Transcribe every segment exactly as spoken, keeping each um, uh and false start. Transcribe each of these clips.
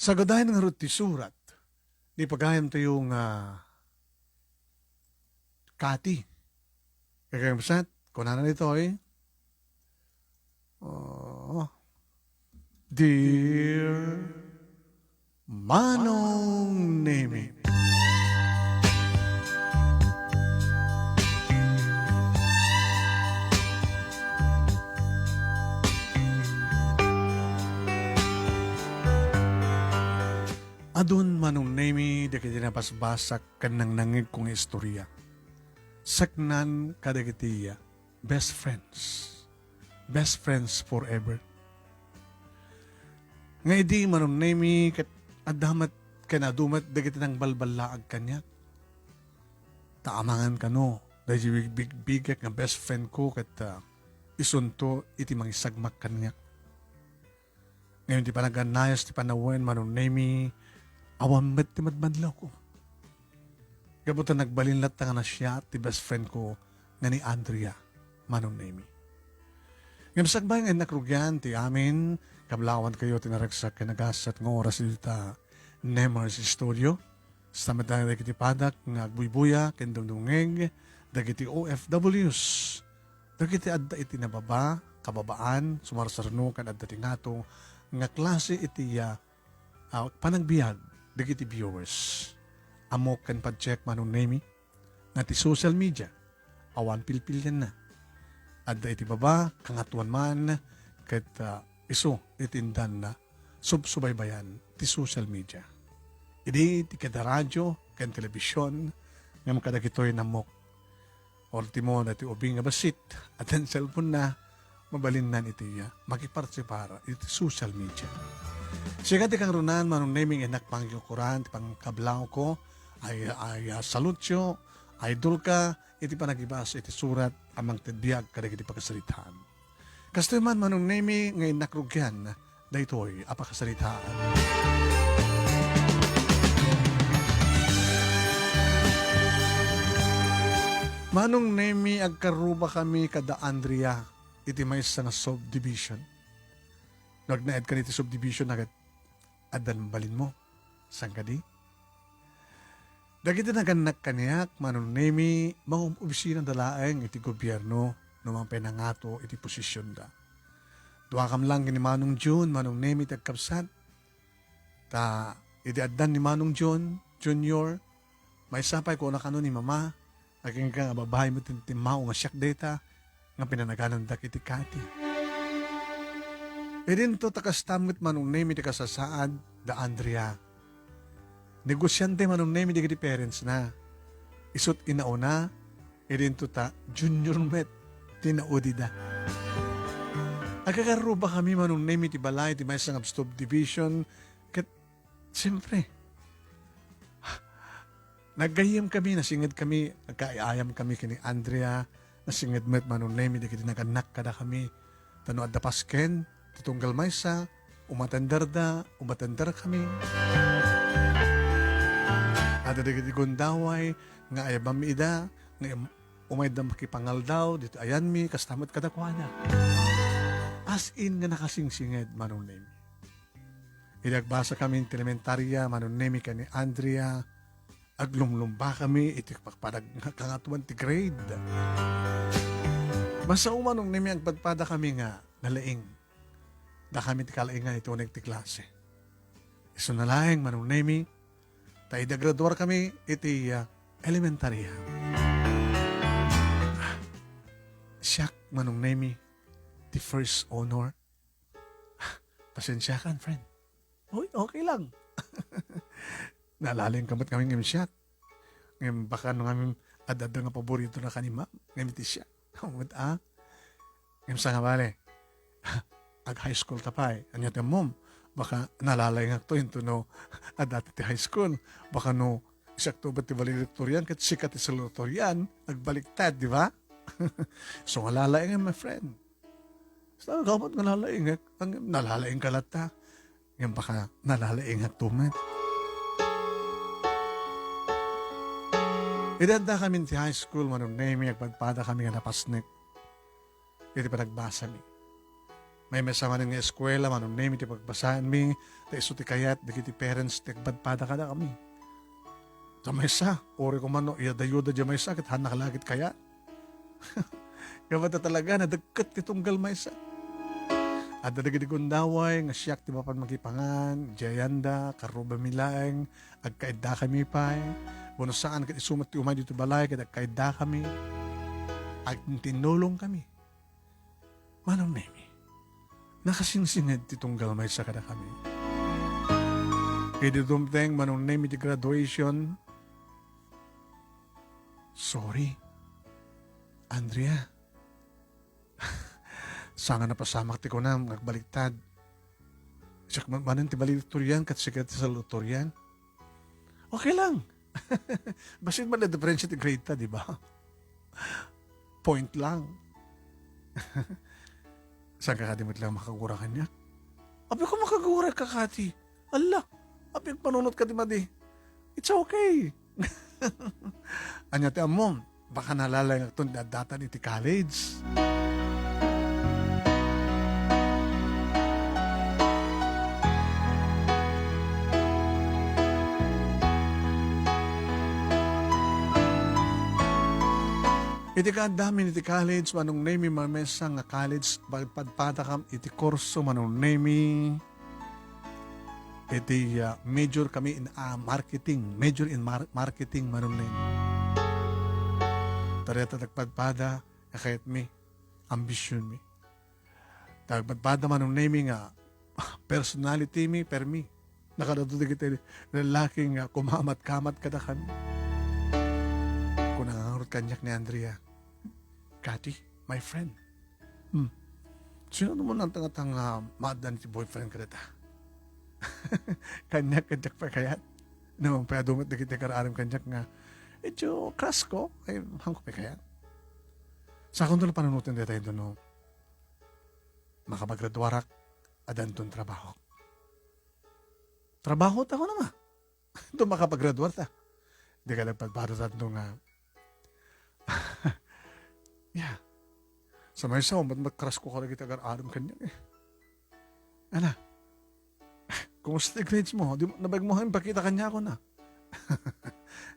Sagadayan ngarud ti surat, ni pagayamtayo nga Kati. Kakabsat, kunana ditoy, oh, Dear Manong Nemi. Adun, Manong Nemi, dagiti nabasbasak ken nangnangngegko nga istorya. Saknan kadagiti best friends. Best friends forever. Nga idi, Manong Nemi, ket adda met ken adu met dagiti nangbalballaag kaniak. Ta amangan kano, daydi big-, bigbigek nga best friend ko ket, ah, isunto iti mangisagmak kaniak. Ngem ti panagannayo ti panawen, Manong Nemi, awan met ti madmadlawko. Gapu ta nagbalin latta nga nasiaat ti best friend ko nga ni Andrea, Manong Nemi. Ngem sakbay nga innak rugian ti amin, kablawankayo ti naragsak ken nagasat nga oras ita Nemers Studio. Kasta met dagiti padak nga agbuybuya ken dumdumngeg, dagiti O F Ws, dagiti adda iti nababa, kababaan, sumarsarno ken adda ti ngato nga klase iti, ah, ah, panagbiag dagiti viewers. Ammok ken padsiek, Manong Nemi, nga ti social media, awan pilpilianna. Adda iti baba, kangatoan man, ket, ah, isu iti indanna, subsubaybayan ti social media. Idi ti kada radio ken telebision, ngem kadagitoy nammok. Ultimo, dati ubing nga bassit, addan cellphone na, mabalinnan iti, ah, makipartisipar iti social media. Sika ti kangrunan, Manong Nemi, nga innak pangikukuran ti pangkablawko, ay, ay, ah, salutyo, idolka, iti panagibasa iti surat a mangted biag kadagiti pakasaritaan. Kastoy man, Manong Nemi, nga innak rugian daytoy a pakasaritaan. Manong Nemi, agkarrubakami kada Andrea iti maysa nga subdivision. No agnaedkan iti subdivision, ket addan balinmo. Saan kadi? Dagiti nagannak kaniak, Manong Nemi, mangub-obisina da laeng iti gobierno no mapay nangato iti posisionda. Duakam lang ken ni Manong Jun, Manong Nemi, ti agkabsat. Ta idi addan ni Manong Jun Junior, maysa pay kuna kano ni Mama, agingga nga babai met ti timmao nga siak dayta, nga pinanaganandak iti Kati. Idinto ta kasta met, Manong Nemi, ti kasasaad da Andrea. Negosiante, Manong Nemi, dagiti parents na. Isut' inauna, idinto ta junior met ti naudida. Agkakarrubakami, Manong Nemi, ti balay ti maysa nga subdivision, ket, siyempre, naggayyemkami, nasingedkami, nagkaay-ayamkami ken ni Andrea, nasinged met, Manong Nemi, dagiti nagannak kadakami. Ta no adda pasken ti tunggal maysa, umatenderda, umatenderkami. Adda dagiti gundaway nga ayabammi ida, nga im-, umayda makipangaldaw ditoy ayanmi, kasta met kadakuada. As in nga nakasingsinged, Manong Nemi. Idi agbasakami ti elementaria, Manong Nemi, ken ni Andrea, aglumlumbakami iti pakpadag nga kangatoan ti grade. Masao, Manong Nemi, agpadpadakami nga nalaing. Dakami ti kalaingan iti uneg ti klase. Isuna laeng, Manong Nemi, ta idi agraduarkami iti, ah, elementarya. Siak, Manong Nemi, ti first honor. Pasensiakan, friend. Uy, okay lang. Nalalaingka met ngamin ngem siak. Ngem baka no ngamin adda nga paborito na kani ma'am, ngem iti siak. Met, ah? Ngem saan nga bale, ag-high school ta pay. Ania ti ammom? Baka nalalaingakto intono adda ti high school. Baka no siakto met ti valedictorian, ket sika ti salutatorian, agbaliktad, di ba? So, nga lalaingem, my friend. Sa dapat nga lalaingek, ang nalalaingka latta. Ngem baka nalalaingakto met. Idi addakamin ti high school, Manong Nemi, agpadpadakami nga napasnek iti panagbasami. Maymaysa manen nga eskuela, Manong Nemi, ti pagbasaenmi, ta isu ti kayat dagiti parents ti agpadpada kadakami. Ta maysa, uray koma no iyada-yuda diay maysa, ket haanna la ket kayat. Ngem adda talaga, nadagket ti tunggal maysa. Adda dagiti gundaway nga siak ti mapan makipangan, diay ayanda, karrubami laeng, agkaiddakami pay. Wenno saan ket isu met ti umay ditoy balay ket agkaiddakami. Agtinnulongkami. Manong Nemi, nakasingsinged ti tunggal maysa kadakami. Idi dumteng, Manong Nemi, ti graduation, sorry, Andrea. Saan nga napasamak ti kunam nga agbaliktad. Siak met manen ti valedictorian ket sika ti salutatorian. Okay lang. Bassit met la diperensia ti grade ta, di ba? Point lang. Saan ka kadi met lang makagura kaniak? Apay ko makagura ka kadi. Alla, apay agpanunot ka di madi. It's okay. Ania ti ammom? Baka nalalayngakton ti addatan iti college. Iti kaaddamin iti college, Manong Nemi, maymaysa nga college, pagpadpadakam iti kurso, Manong Nemi. Iti, ah, major kami in, ah, marketing. Major in mar-, marketing, Manong Nemi. Tariata nagpadpada, kakayatmi, ambisyonmi. Nagpadpada, Manong Nemi, nga personality mi, permi. Nakadado dagiti lalaki nga kumamat-kamat kadakami. Kuna ngarud kaniak ni Andrea, "Kati, my friend." Hmm. Sino mo nanta nga tanga maaddan ti boyfriend kadata? Kaniak, kaniak pay kayat. Naman pay adu met dagiti agar-aram kaniak nga, "Medyo crush ko, ay, haan ko pay kayat." Sa akon, dala panunoten dayta, no makapagraduarak, addanton trabaho. Trabaho ta, kunana. Adu makapagraduar ta. Di ka nagpadpada tanto nga, yeah. Sa maysa, mat-, mat-crush ko kadagiti agar-aram kaniak, eh. Ana, kumusta ti grades mo? Di, nabayag mo nga impakita kaniak, kuna.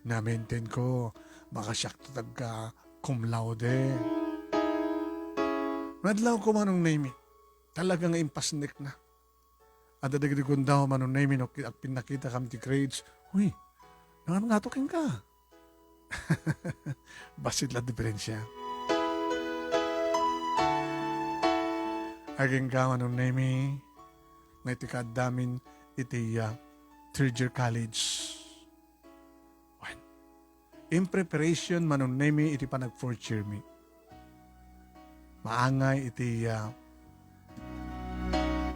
Na-maintain ko, baka siak ti agka cum laude. Nadlaw ko, Manong Nemi. Talaga nga impasnek na. Adda dagiti gundaway, Manong Nemi, no, ki-, agpinnakitakam ti grades. Uy, nangan ngato kenka? Bassit la diperensia. Agingga, Manong Nemi, nga iti kaaddamin iti, ah, third year college. Wen, in preparation, Manong Nemi, iti panag-fourth year mi. Maangay iti, ah,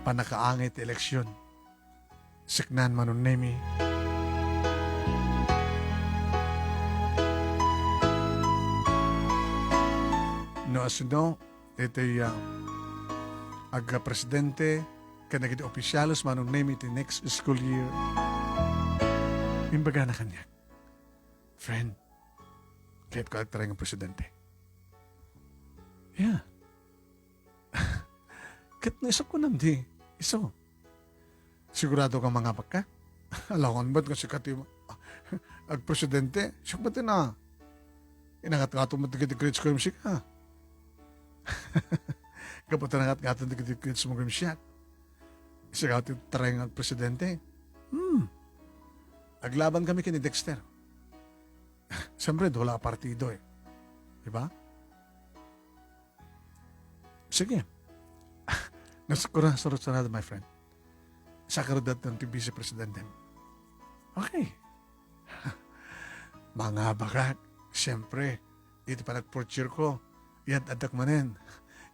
pannakaangay ti eleksyon. Siknan, Manong Nemi. No, asino, iti, ah, agpresidente, ken dagiti opisyales, Manong Nemi, iti next school year. Imbagana kaniak, "Friend, kayatko agtaray nga presidente." Yeah. Ket no isu, kunam di, isu. Sigurado ka mangabak ka? Alangan met nga sika ti agpresidente? Siak met ti na. Inangatngato met dagiti grades ko, M C ka. Gapu ta nangatngaton dagiti grades mo, M C. Sika ti taray nga agpresidente. Hmm. Aglaban kami ken ni Dexter. Siyempre, dua la a partido eh. Di ba? Sige. Nasakura, surut-surado, my friend. Sakarudat ng ti vice presidente. Okay. Mangabakak, siyempre, iti panagporture ko, iyat-addak manen.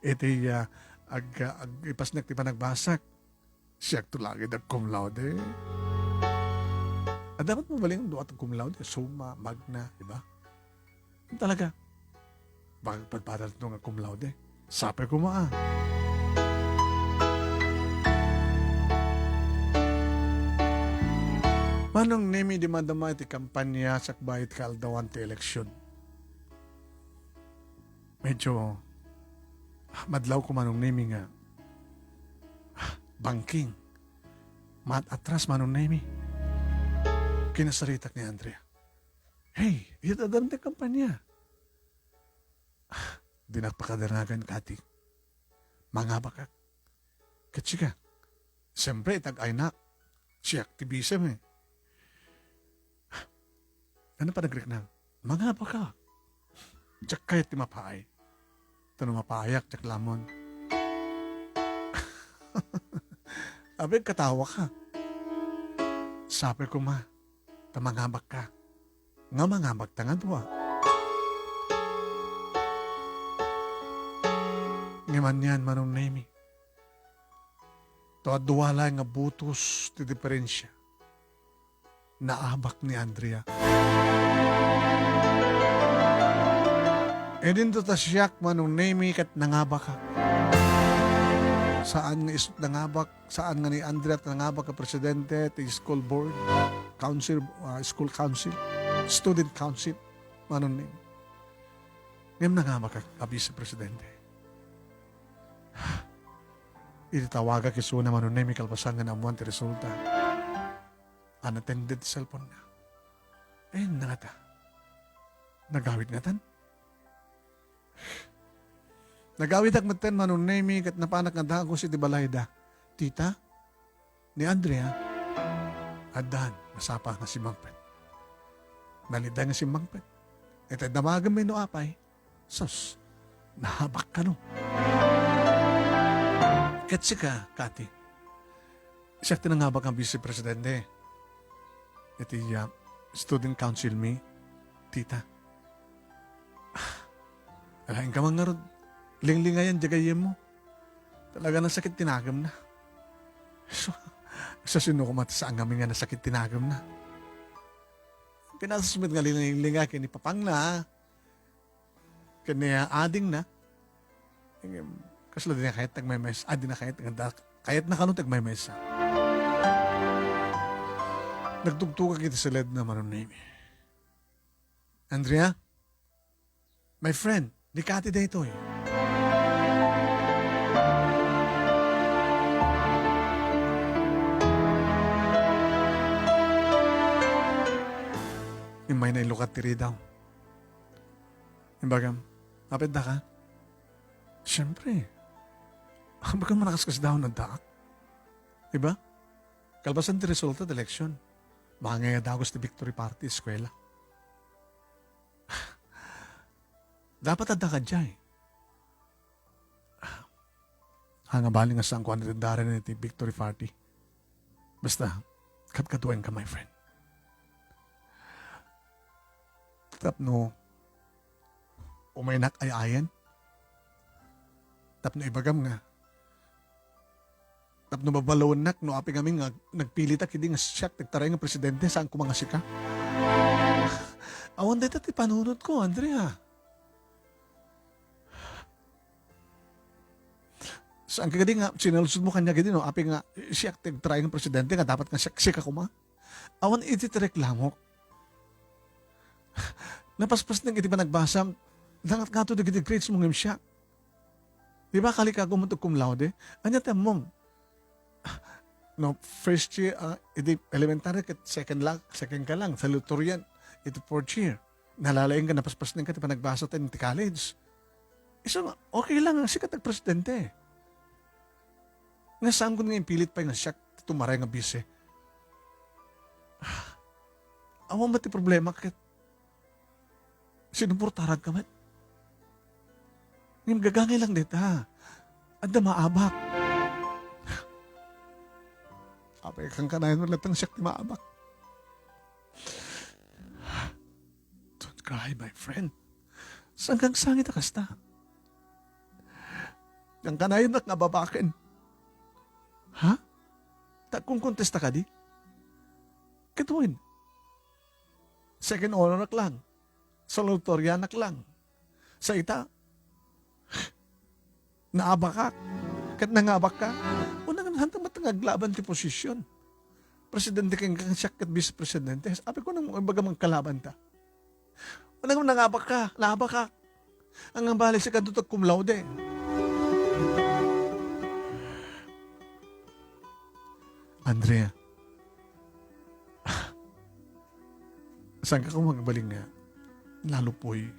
Iti, ah, ag-, ag-, ipasnek ti panagbasak. Siak to lagi da cum laude. Ah, dapat mabalin dua ta cum laude, summa, magna, di ba? Talaga. Bakit padpadal to nga cum laude? Sapay kuma, ah. Manong Nemi, di madama iti kampanya sakbay iti kaaldawan ti eleksyon. Medyo madlaw ko, Manong Nemi, nga banking. Maat-atras, Manong Nemy. Kinasaritak ni Andrea. Hey, iyat addan ti kampanya. Ah, dinak pakadangagan, Kati. Mangabakak. Ket sika, siyempre, itag-aynak. Siak ti bisem, eh. Ano pa nagriknam? Mangabaka. Diak kayat ti mapaay. Ta no mapaayak, diak lamon. Abi, agkatawa ka. Sapay koma, ta mangabak ka. Nga mangabak ta nga dua. Ngem anian, Manong Nemy. Ta dua laeng nga butos ti diferensia. Naabak ni Andrea. Idinto ta siak, Manong Nemy, ket nangabakak. Saan nga isut nangabak, saan nga ni Andrea ti nangabak a presidente ti school board, council, ah, school council, student council, Manong Nemy. Ngem nangabakak a vice presidente. Idi tawagak isuna, Manong Nemy, kalpasan nga naammoan ti resulta, unattended ti cellphone-na. Ay, nangata. Nagawid ngatan? Nagawidak metten, Manong Nemy, ket napanak nga dagus iti balayda. Tita, ni Andrea, addan, nasapa nga simmangpet. Nalida nga simmangpet. Iti damagem no apay, sus, naabak kano. Ket sika, Kati, siak ti nangabak nga vice presidente iti, ah, student council mi, tita. Ah, alaen ka man ngarud, linglingayan diay gayyemmo. Talaga nasakit ti nagemna. So, sa sino koma ti saan ngamin nga nasakit ti nagemna? Pinasusmet nga linglinglinga ken ni papangna, ken ni adingna. Ngem, kasla dina kayat ti agmaymaysa. Ah, dina kayat nga da-, kayatna kano ti agmaymaysa. Nagtugtugak iti siledna, Manong Nemy. Andrea? My friend, ni Kati daytoy. Immay nailukat ti ridaw. Imbagam, "Apay adda ka?" Siyempre. Imbagam, manakas-kas daw, naddaak. Diba? Kalpasan ti resulta ti eleksyon, mangay a dagus ti victory party eskwela. Dapat adda ka diay. Ania, bali nga saanko a naiteddaran iti victory party. Basta, kadkaduaenka, my friend. Tapno umaynak ay-ayen. Tapno ibagam nga, tapno babalawennak no apay ngamin nga nagpilitak idi nga siak ti agtaray nga presidente, saan koma nga sika. Awan dayta ti panunotko, Andrea. Saan ka kadi nga sinaludsodmo kaniak idi no apay nga siak ti agtaray nga presidente nga dapat nga siak, sika koma? Awan iti ti reklamok. Napaspasnek iti panagbasam, nangatngato dagiti grades mo ngem siak. Di ba, kalikago mo to cum laude? Ania ti ammom? No, first year, ah, iti elementary, ket second lang, second ka lang, salutatorian, iti fourth year. Nalalaing ka, napaspasnek ka ti panagbasa ta iti college. Isu nga, okay lang, sika ti agpresidente. Nga saan nga impilit pay nga siak ti tumaray nga bise. Awan met ti problema ket sinuportaran ka met. Ngem gagangay lang dayta. Adda maabak. Apay, kankanayon met latta nga siak ti maabak. Don't cry, my friend. Saan ka agsangit a kasta? Kankanayon met nga ababaken. Ha? Ta agkonkontesta kadi? Ket wen, second honor-ak lang. Salutatorian-ak lang. Sa ita, naabakak. Ket nangabakka. Unay nga, haanka met nga aglaban ti posisyon. Presidente kenka, siak ket vice presidente. Apay, kunam, imbagam agkalabanta. Unay nga, nangabakka, naabakak. Ania, bali, sika ti cum laude. Andrea, saanka koma agbalin nga nalupoy?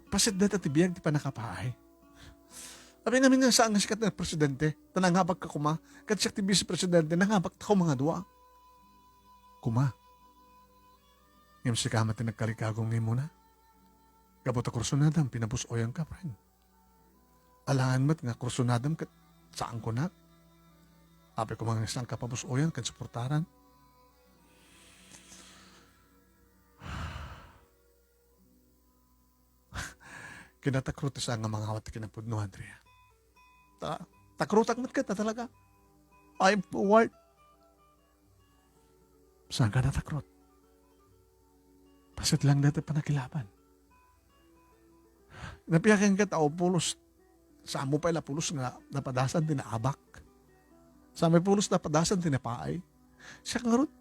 Paset dayta ti biag ti pannakapaay. Apay ngamin nga saan nga sika ti presidente, ta nangabakka koma, ket siak ti vice presidente, nangabakta koma nga dua. Koma. Ngem sika met ti nagkalikagum nga immuna. Gapu ta kursunadam, pinabus-oyanka, friend. Alangan met nga kursunadam ket saan kunak. Apay koma nga saanka pabus-oyan ken suportaran. Kinatakrot ti saan nga mangawat ti kinapudno, Andrea. Ta-, takrotak met ket talaga. I'm forward. Saanka natakrot? Paset lang dayta panakilaban. Napiaken ket aw pulos. Saan mo pay la pulos nga napadasan ti naabak. Saan mo pulos napadasan ti napaay. Siak ngarud.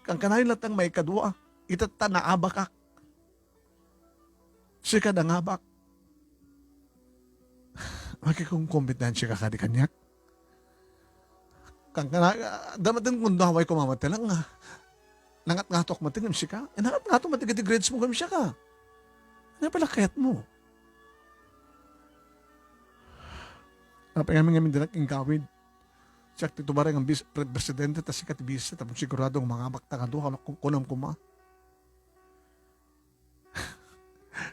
Kankanayon latta nga maikadua. Itatta naabakak. Sika nangabak. Makikumkumpidensia ka kadi kaniak? Kankana, adda met ti kundawa, awan ko mamatelang nga. Nangatngatok met ngem sika. Eh, nangatngatok met iti grades mo ngem siak. Ania pay la kayat mo? Apay ngamin nga dinak inggawid. Siak ti tubareng nga bis-, pre-, presidente, ta sika ti vice, tapno sigurado nga mangabakta kadua, kunam koma.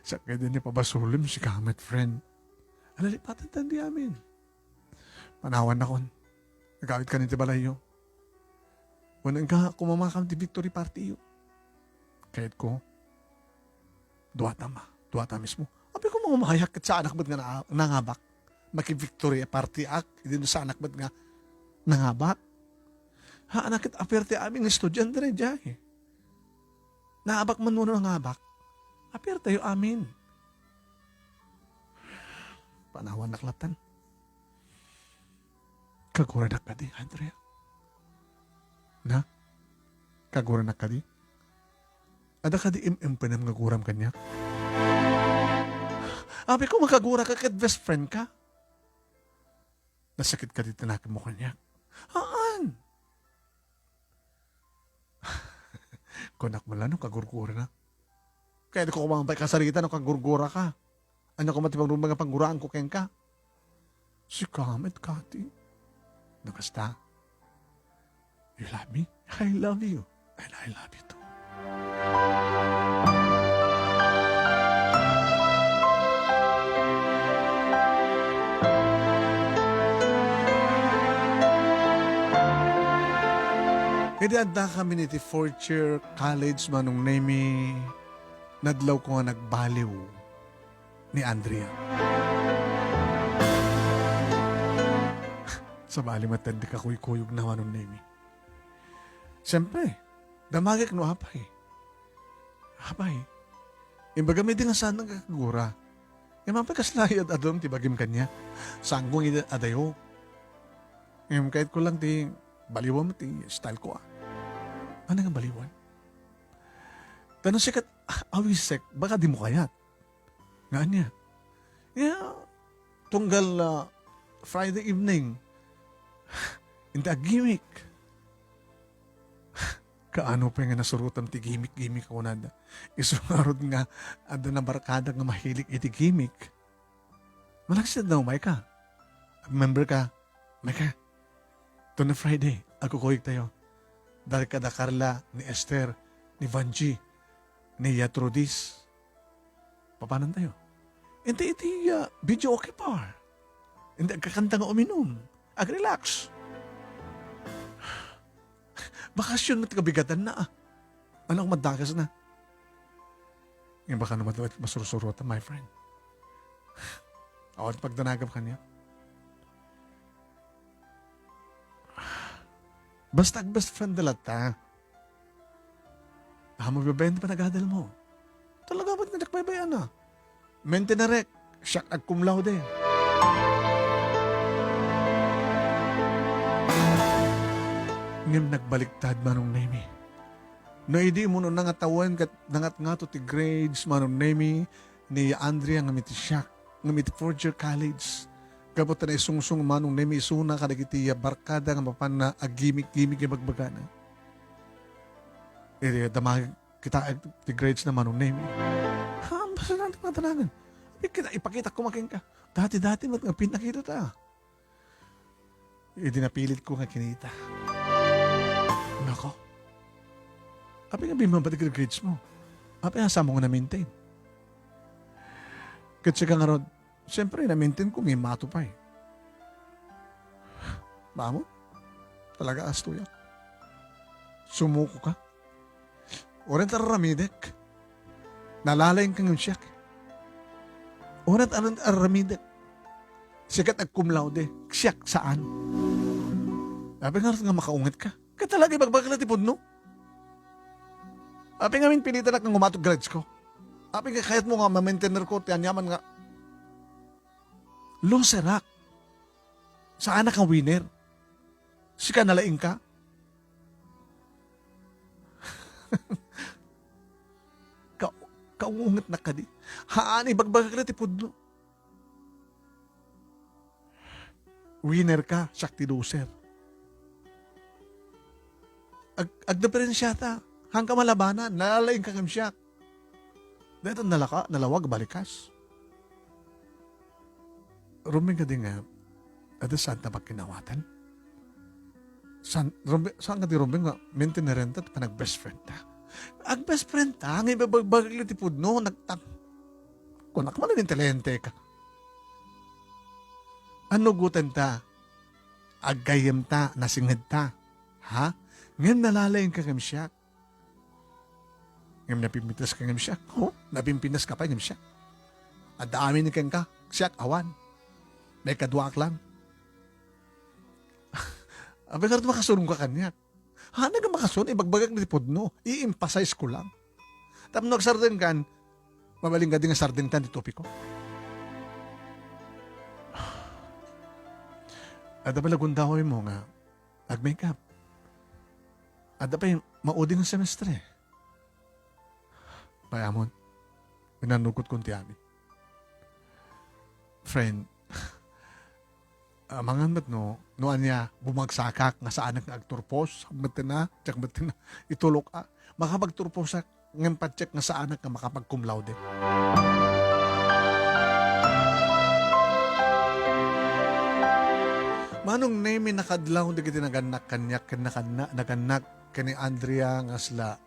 Sakit ni pabasulim si Kamet, friend. Alalipatantan di amin. Panawannakon. Agawidkan iti balayyo. Wenno inka, kumamakam ti victory party yo. Kayatko, duata ma, duata mismo. Apay ko, mamayak ket saanak met nga na-, nangabak. Maki-victory party ak, idi no saanak met nga nangabak. Ha, anak ket aperte amin nga estudiante daydiay. Naabak man wenno nangabak, apiertayo amin. Panawannak latta. Kaguranak kadi, Andrea? Na? Kaguranak kadi? Adda kadi im-impenem nga guram kaniak? Apay ko, makagura ka ket best friend ka. Nasakit kadi ti nakemmo kaniak? Haan. Kunak man la no kagurgurana. Kayatko koma nga pay kasarita no kagurgura ka. Ania koma ti pangrumeng nga pangguraanko kenka? Sika met, Kati. No kasta, you love me? I love you. And I love you too. Idi addakamin iti fourth year college, Manong Nemy, nadlawko nga nagbaliw ni Andrea. Sabali met ti kakuykuyogna, Manong Nemy. Siyempre, damagek no apay. Apay. Imbagam idi nga saan nga kagura. Ngem apay kasla ad-adum ti bagim kaniak. Saanko nga adayo. Ngem kayatko lang ti baliwan ti style ko, ah. Ania nga baliwan? Ta no sika ket awisek, baka dimo kayat. Nga ania? Nga, tunggal, ah, Friday evening, inta aggimik. Kaano pay nga nasurotam ti gimik-gimik a kunada? Isu ngarud nga adda nabarkadak nga mahilig iti gimik. Malaksid na umay ka. Member ka, Mika, tuna Friday, agkukuyogtayo. Dagiti kada Carla, ni Esther, ni Vangie, ni Yatrudis. Papanantayo? Inta iti, ah, video okay par. Inta agkakanta nga uminum. Agrelax. Bakasyon met kabigatanna, ah. Ania koma ti dakes na? Nga baka no mad-, masursurotam, my friend. Awan pagdanagam kaniak. Basta ag-best friend da latta. Amo babaen ti panagadal mo. Talaga met nga diak baybay-ana. Mente narek, siak agcum laude. Ngem nagbaliktad, Manong Nemy. No idi mo no nangatawen ket nangatngato ti grades, Manong Nemy, ni Andrea ngem iti siak, ngem iti fourth year college, Gapu ta naisungsong Manong Nemi isuna kadagiti barkada nga mapanna aggimik-gimik ibagbagana. Idi damag kita ti grades na Manong Nemi. Ha, basta natin matanagan. Ipakita ko makin ka. Dati-dati mat nga pinakita ta. Idi napilit ko nga kinita. Nako. Apay nga bimaba ti grades mo? Apay nga sa mo nga na-maintain? Ket siya nga rod, siyempre, na-maintain ko nga imato pay. Mamo? Talaga, astoya. Sumuko ka? Uray ta aramidek. Nalalaing ka ngem siak. Uray ta aramidek. Siak agcum laude. Siak saan. Apay nga nga makaunget ka. Ka talaga ibagbagak ti pudno. Apay nga minpilitan ak nga umato grades ko. Apay nga kayat mo nga ma-maintainer ko ti aniaman nga loser ak. Saan ka winner. Sika nalaing ka. Ka-, kaunget na kadi. Haan, ibagbagak na ti pudno. Winner ka, siak ti loser. Ag-, agdiferensiata. Haan ka malabanan, nalalaing ka ngem siak. Dayta nalaka-, nalawag, balikas. Rumbeng kadi nga, adda saan ta pagkinawatan? Saan, rumbe-, saan kadi rumbeng nga, maintaineren ta, panag-best friend ta? Ag-best friend ta, nga ibabagbagak ti pudno, nagtang-, kunak man, inteligente ka. Annugoten ta, aggayyem ta, nasinged ta, ha? Ngem nalalaing ka ngem siak. Ngem napimpintas ka ngem siak. Oh, napimpintas ka pay ngem siak. Adda amin kenka, siak awan. Maikadua ak lang. Apay nga makasurong ka kaniak. Haan nga makasurong, ibagbagak ti pudno. I-emphasize ko lang. Tapno agsardeng kan, mabalin kadi nga sardengtan ti topiko. Adda pay la gundaway mo nga ag-makeup. Adda pay maudi nga semestre. Pay-amon, inannukot kon ti amin. Friend, amangan met no, no ania, bumagsakak nga saanak nga agturpos, metten a, diak metten a, itulok a, makapagturposak, ngem patiek nga saanak nga makapag-cum laude. Manong Nemi, nakadlaw dagiti nagannak kaniak ken nakanna-, nagannak ken ni Andrea nga sla,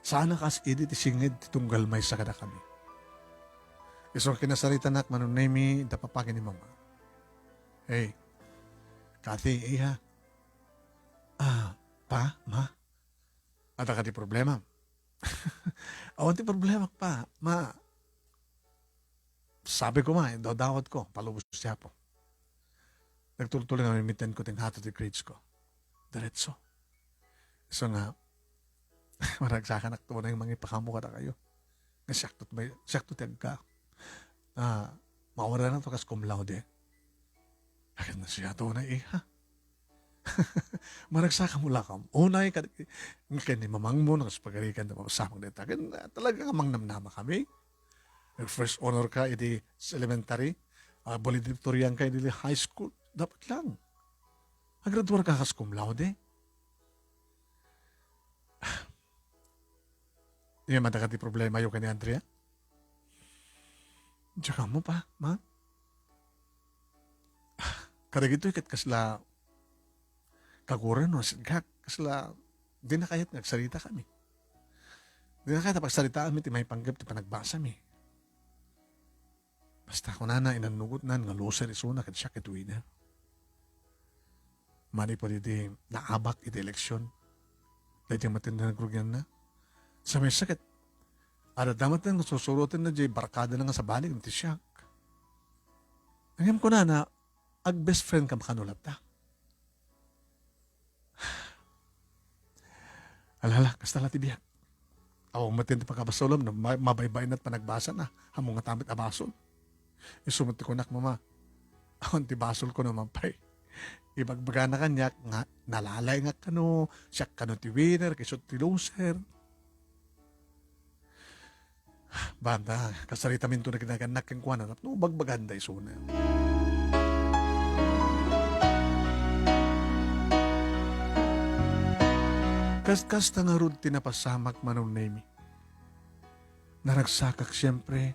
saanak kas idi ti singed ti tunggal maysa kadakami. Isu nga kinasaritanak, Manong Nemi, da papa ken ni mama. Hey, Kathy, iha. Ah, pa, ma? Adda kadi problema? Awan ti problemak, pa, ma. Sabi ko, ma, idawdawat ko, palubos ti Apo. Nagtultuloy nga mimiten ko ti ngato ti grades ko. Diretso. So nga, maragsakanak to, na yung mangipakamu kadakayo. Nga siakto may, siakto ti agka. Ah, mawara na to kas cum laude. Akin na siya to na, iha. Maragsakam mo lakam. Unay, kad-, ken ni mamangmo, nakaspagarikan, na mapasamak dita. Ken, ah, talaga nga mangnamnama kami. Nag-first honor ka, idi sa elementary. Ah, valedictorian ka, idi high school. Dapat lang. Agraduar ka kas cum laude. Iya, madaka ti problema yo ken ni Andrea? Diak ammo pa, ma? Kadagitoy ket kasla kaguran no, sigak, kasla, di na kayat nga agsarita kami. Di na kayat a pagsaritaanmi ti maipanggep ti panagbasami. Basta kunana, inannugotnan nga loser isuna ket siak ket winner. Manipud iti naabak iti eleksyon. Daytoy met ti nagrugianna. Sa maysa ket, adda met nga susurotenna diay barkadana nga sabali ken ti siak. Ngem kunana, ag-best friend kam kano latta. Alala, kasta la ti biag. Awan met ti pakabasolem no ma-, mabaybaynat panagbasana. Ammom ngata met a basol. Isu met ti kunak, mama, awan ti basolko no man pay. Ibagbagana kaniak nga nalalaingak kano, siak kano ti winner, ket isu ti loser. Banda, kasaritaminto na kinagannak kenkuana, tapno bagbaganda isuna. Kas-, kasta ngarud ti napasamak, Manong Nemi. Naragsakak siempre,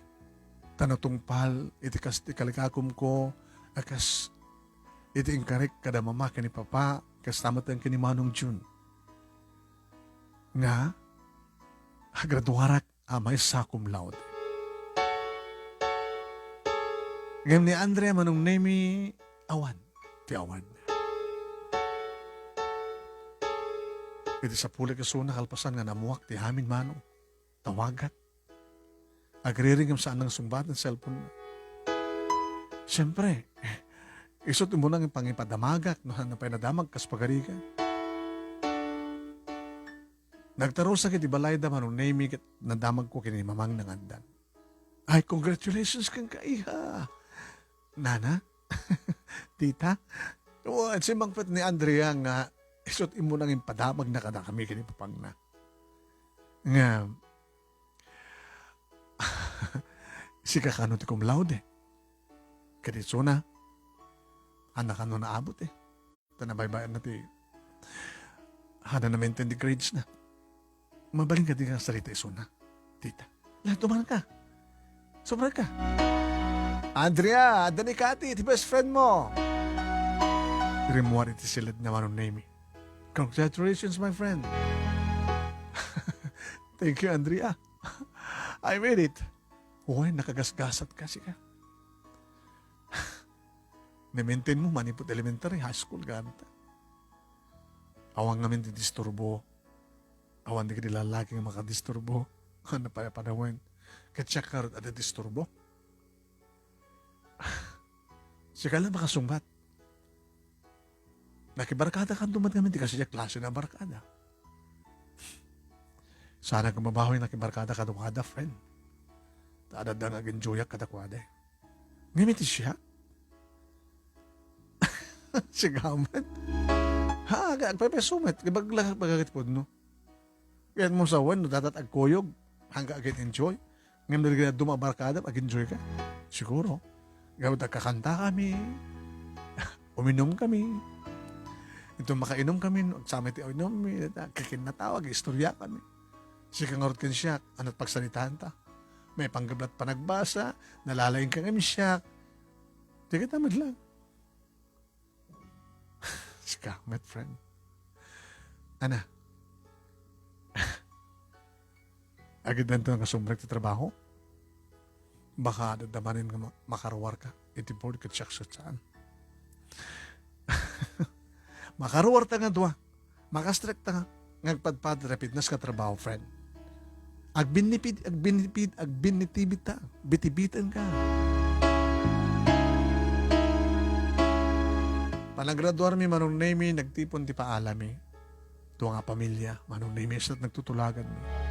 ta natungpal iti kas ti kaligakumko a kas iti inkarek kada mama ken ni papa, kasta met ken ni Manong Jun. Nga, agraduarak a maysa cum laude. Ngem ni Andrea, Manong Nemi, awan ti awan. Iti sapulek isuna kalpasan nga namuak ti amin, Manong, tawagak. Agriring ngem saan nga sungbat ti cellphone na. Siyempre, isut' immuna nga pangipadamagak no saan pay nadamag kas pagarigan. Nagtarusak iti balayda, Manong Nemi, ket nadamagko ken ni Mamang Nangandan. Ay, congratulations kenka, iha. Nana? Tita? O, simmangpet ni Andrea nga isut' immuna nga impadamagna kadakami ken ni papangna. Nga, sika kano ti cum laude? Ket isuna, ania kano naabut, eh. Ta nabaybayanna ti, ania, na-maintain ti grades na. Mabalin kadi nga sarita isuna, tita. Lahat duman ka. Sobra ka. Andrea, adda ni Cathy, ti best friend mo. Rimmuar iti siled na Manong Nemi. Congratulations, my friend. Thank you, Andrea. I made it. Uy, nakagasgasat ka, sika. Na-maintain mo, manipud elementary, high school, ganta. Awan ngamin ti disturbo. Awan dagiti lalaki nga makadisturbo. Ano pa, panawen. Ket siak ngarud, adda disturbo. Sika lang makasungbat. Nakibarkada kanto met ngamin ti kasdiay a klase a barkada. Saan nga mabawi nakibarkada kaduada, friend. Ta adda nga ag-enjoyak kadakuada. Ngem iti siak? Sigamet. Ha, aga, agpaypayso met. Ibagla, bagagit po, no? Kayatmo sawen no datat agkuyog, hangka agin-enjoy. Ngem no dagiti dadduma a barkada, ag-enjoy ka. Siguro. Gapu ta agkakanta kami, uminom kami. Inton makainum kami, no, agsama ti inum mi, agkikinnataw, ag-istorya kami. Sika ngarud ken siak, ania ti pagsaritaan ta? Maipanggep la't panagbasa, nalalaing ka ngem siak. Dagita met lang. Sika met, friend. Ania? Agiddan to nga sumrek ti trabaho? Baka adda manen nga ma-, makaruar ka iti board ket siak saan. Makaruar ta nga dua. Makasrek ta nga, nga agpadpada ti fitness nga trabaho, friend. Agbinnipid, agbinnipid, agbinnitibita, bitibiten ka. Panagraduarmi, Manong Nemi, nagtipon ti paalami. Dua nga pamilia, Manong Nemi, isut' nagtutulaganmi.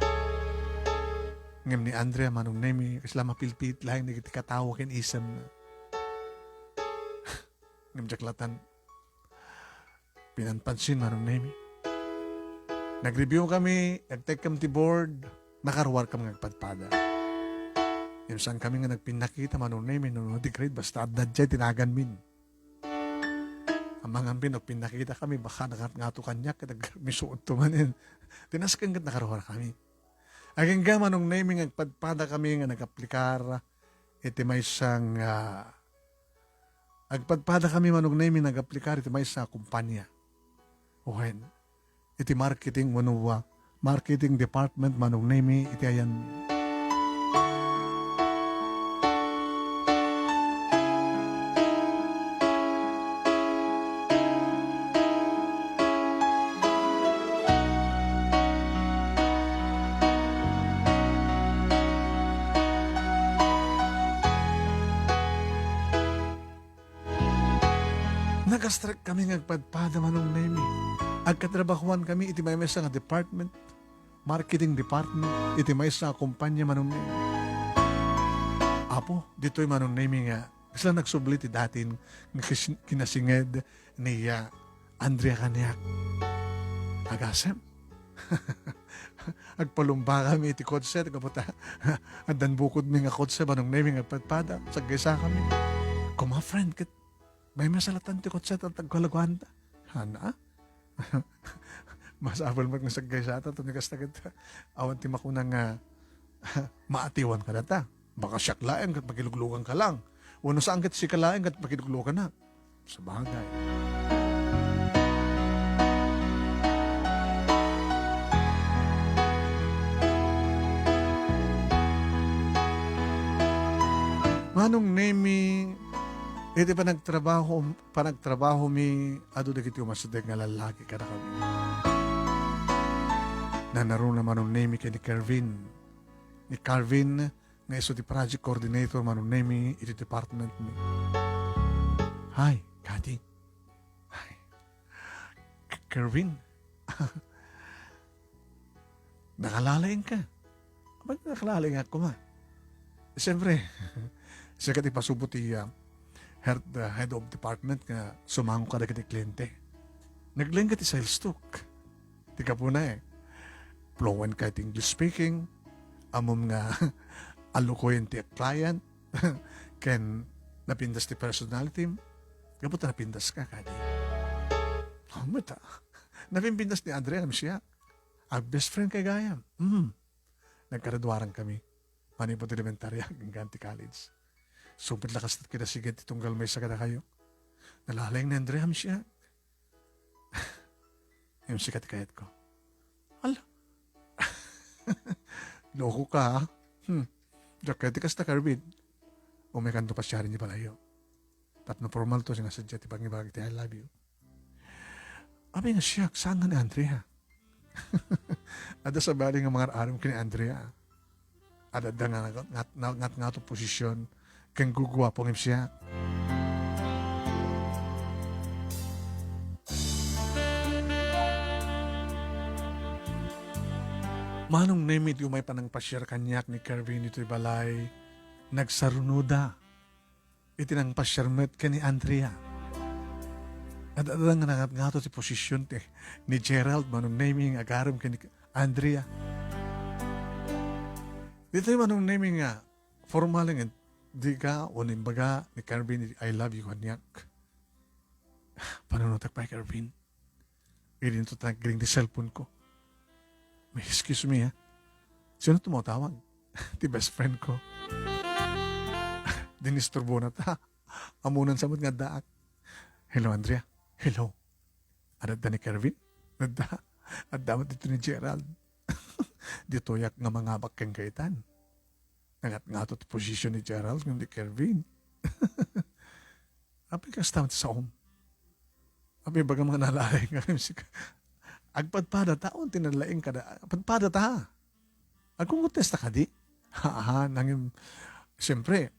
Ngem ni Andrea, Manong Nemi, kasla mapilpiit laeng dagiti katawa ken isemna. Ngem diak latan pinanpansin, Manong Nemi. Nag-review kami, nagtekkem ti board, nakaruarkam nga agpadpada. Ngem saan kami nga nagpinnakita, Manong Nemi, no, no, di grade, basta adda diay ti naganmin. Amangan pin, no, pinnakita kami, baka nakat-, ngato kaniak, ket agmisuot to manen. Ti nasken ket nakaruar kami. Agingga, Manong Nemi, nga agpadpada kami nga nagaplikar iti maysa nga, agpadpada kami, Manong Nemi, nagaplikar iti maysa a kumpanya. Wen, iti marketing wenno marketing department, Manong Nemi, iti ayanmi. Nagastrek kami nga agpadpada, Manong Nemi. Agkatrabahuan kami iti maymaysa nga department, marketing department, iti maysa a kumpanya, Manong Nemi. Apo, ditoy, Manong Nemi, nga kasla nagsubli ti datin nga kis-, kinasinged ni, ah, Andrea kaniak. Agasem. Agpalumbakami iti kotse, gapu ta addan bukodmi nga kotse, Manong Nemi, nga agpadpada, saggaysakami. Kuma, friend, ket maymaysa latan ti kotse, ta agkalaguanta. Ania? Masapul met nga saggaysata, tapno kasta ket awan ti makuna nga maatiwan kadata. Baka siak laeng ket pakiluglugan ka lang. Wenno saan ket sika laeng ket pakiluglugan na. Sabagay. Manong Nemi, iti panagtrabaho, panagtrabahomi, adu dagiti umasideg nga lallaki kadakami. Nanaruna Manong Nemi ken ni Kervin. Ni Kervin, nga isu ti project coordinator Manong Nemi iti department mi. Hi, Kati. Hi. K-, Kervin. Nakalalaing ka. Ba't nakalalaing ako, ma? Siyempre, siya ket ipasubo ti, ah, head, ah, head of department nga sumango kadagiti kliente. Naglaing ka ti sales talk. Ti gapuna, eh, fluent ka iti English speaking, ammom nga alukoyen ti client, ken napintas ti personality, gapu ta napintas ka, kadi. Ammom ta, napimpintas ni Andrea, ngem siak. Ag-best friend kay gayam. Hmm. Nagkaraduaran kami. Manipud elementarya, hanggang ti college. Sumpit lakas ket kinasiged ti tunggal maysa kadakayo. Nalalaing ni Andrea, ngem siak. Ngem sika ti kayatko. Ala. Loko ka, ha? Hmm. Diak kayat ti kasta, Kervin. Umaykanto pasiaren iti balay. Tapno formal to, singa sadiay ti pangibagak ti I love you. Apay nga siak, saan nga ni Andrea? Adda sabali nga mangar-arem ken ni Andrea. Adda nga ngat-, ngat-, ngat-, ngat-, ngato posisyon ken guguapo ngem siak. Manong Nemi, iti umay panangpasiar kaniak ni Kervin ditoy balay, nagsarunoda iti nangpasiar met ken ni Andrea. Ad-, adda nga nangat-ngato ti posisyon ti, ni Gerald, Manong Nemi, nga agarem ken ni Andrea. Ditoy Manong Nemi nga formal nga dika wenno imbaga ni Kervin, "I love you," kaniak. Panunotek pay, Kervin. Idinto ta nagring ti cellphone ko. May excuse me, ha? Sino tumatawag? Ti best friend ko. Dinisturbona ta. Ammonan sa met nga addaak. "Hello, Andrea." "Hello." "Adda ni Kervin?" "Adda. Adda met dito ni Gerald." Ditoyak nga mangabak ken kaitan. Nangat-ngato ti posisyon ni Gerald ngem ni Kervin. Apay kasta met ti saom? Apay ibagam nga nalalaing ka ngem sika? Agpadpada ta, awan ti nalaing kada, padpada ta. Agkunkontesta kadi? Haan, nangem, siyempre,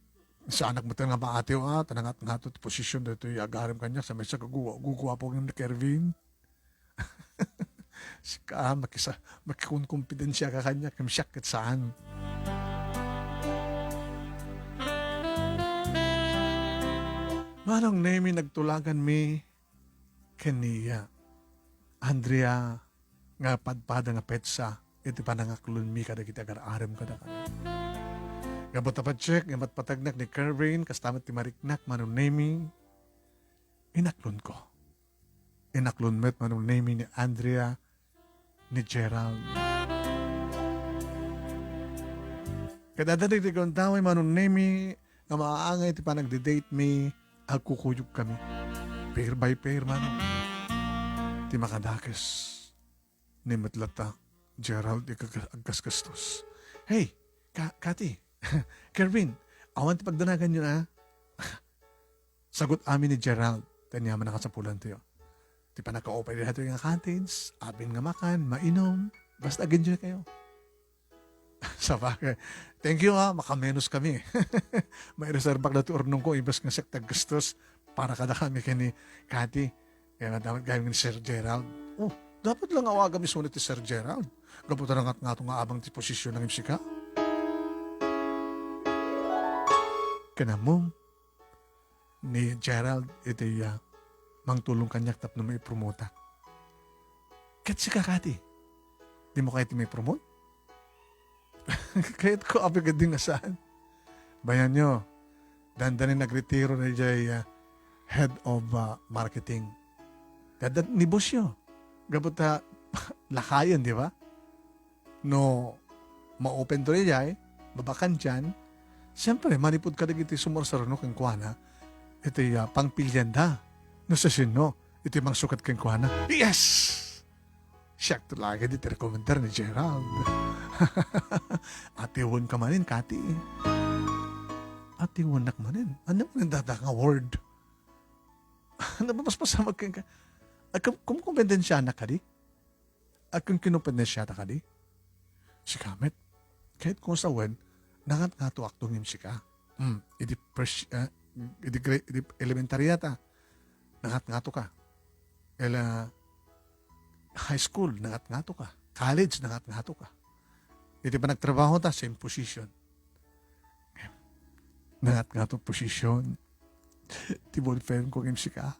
saanak met nga maatiw, a, ta nangat-ngato ti posisyon daytoy agarem kaniak, sa maysa ka guwa-, guguapo ngem ni Kervin. Sika, makisa-, makikonkonpidensia ka kaniak, ngem siak ket saan. Manong Nemi, nagtulaganmi ken ni Andrea nga padpada nga petsa iti panangaklonmi kadagiti agar-arem kadakami. Gapu ta patiek nga matpatagnak ni Kervin, kasta met ti mariknak, Manong Nemi, inaklonko. Inaklon met, Manong Nemi, ni Andrea, ni Gerald. Ket adda dagiti gundaway, Manong Nemi, nga maaangay ti panagdidate mi, agkukuyog kami. Pair by pair, Manong. Ti makadakes, ni met latta, Gerald, ikagas-, aggasgastos. Hey, Ka-, Kati, Kervin, awan ti pagdanaganyo, a? Sagut amin ni Gerald, ti aniaman a kasapulantayo. Ti pannakaupay daytoy nga cottage, apin nga makan, mainum, basta ag-enjoy kayo. Sabagay. Thank you, ha, makamenos kami. Maireserbak daytoy urnongko, imbes nga siak ti aggastos para kadakami ken ni Kati. Kaya nga dapat gayam ni Sir Gerald. Oh, dapat lang awagam isu ni ti Sir Gerald. Gapu ta nangat-ngato nga abang ti posisyon ngem sika. Ken ammom, ni Gerald iti, ah, mangtulong kaniak tapno maipromotak. Ket sika, Kati, dimo kayat ti maipromote? Kayatko, apay ketdi nga saan. Bayanyo, dandani nagretiro daydiay, ah, head of, ah, marketing. Daddat ni bossyo. Gapu ta lakayen, di ba? No ma-open to daydiay, mabakantian, siyempre, manipud kadagiti sumursurno kenkuana, iti, ah, pangpilianda. No siasino iti mangsukat kenkuana. Yes! Siak to lagi ti rekomendar ni Gerald. Atiwenka manen, Kati. Atiwennak manen. Ania manen dayta nga word? Napapaspasamak kenka. Ay, kum-, kumkumpendensianak kadi? Ay, kum-, kumpendensiatak kadi? Sika met. Ket kung sawen, nangatngato akto ngem sika. Hmm, idi pres-, ah, idi gre-, idi elementarya ta, nangatngato ka. Ila high school, nangatngato ka. College, nangatngato ka. Iti panagtrabaho ta, same position. Nangatngato position. Ti boyfriend ko ngem sika.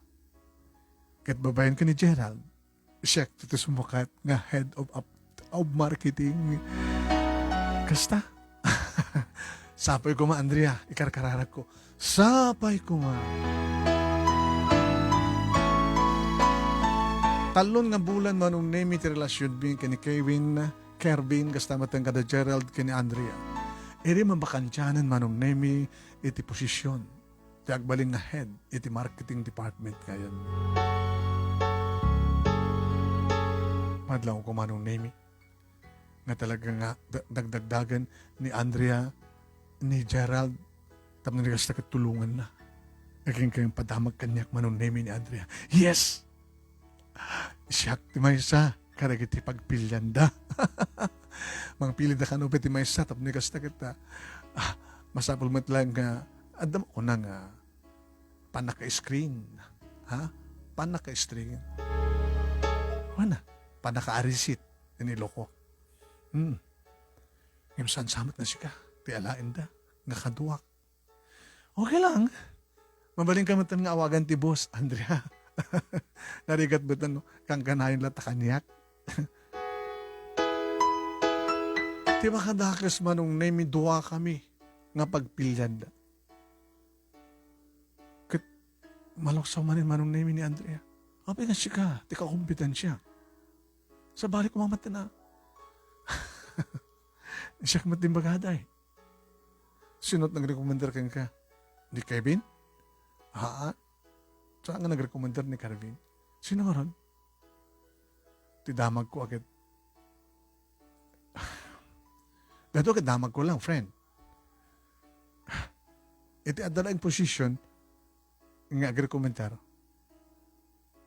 Ket babaen ken ni Gerald, siak ti sumukat nga head of, of, of marketing. Kasta? Sapay koma, Andrea, ikarkararagko. Sapay koma. Tallon nga bulan, Manong Nemy, ti relasionmi ken ni Kevin, Kervin, kasta met kada Gerald ken ni Andrea. Idi mabakantianen, Manong Nemy, iti posision ti agbalin nga head iti marketing department ngayon. Madlaw ko, Manong Nemy, nga talaga nga da-, dagdagdagen ni Andrea, ni Gerald, tapno di kasta ket tulonganna. Akin kayong padamag kaniak, Manong Nemy, ni Andrea. Yes! Siak ti maysa kadagiti pagpilianda. Mangpilida kano pay ti maysa tapno di kasta ket, ah, ah, masapul met laeng nga adda mo kuna nga pannaka-screen. Ha? Pannaka-screen. Wana, pannaka-arisit. Iniloko. Hmm. Ngem saan sa met nga sika ti alaenda nga kaduak. Okay lang. Mabalinka met nga awagan ti boss, Andrea. Narigat met no, kankanayon la ta kaniak. Ti makadakes, Manong Nemy, dua kami nga pagpilianda. Ket maluksaw manen, Manong Nemy, ni Andrea. Apay nga sika ti kakompetensiak. Sabali koma met na. Siak met ti imbagada. Sino ti nagrekomendar kenka? Ni Kevin? Haa. Saan nga nagrekomendar ni Kevin? Sino ngarud? Ti damagko a ket. Daytoy ket damagko lang, friend. Iti adda laeng position nga agrekomendar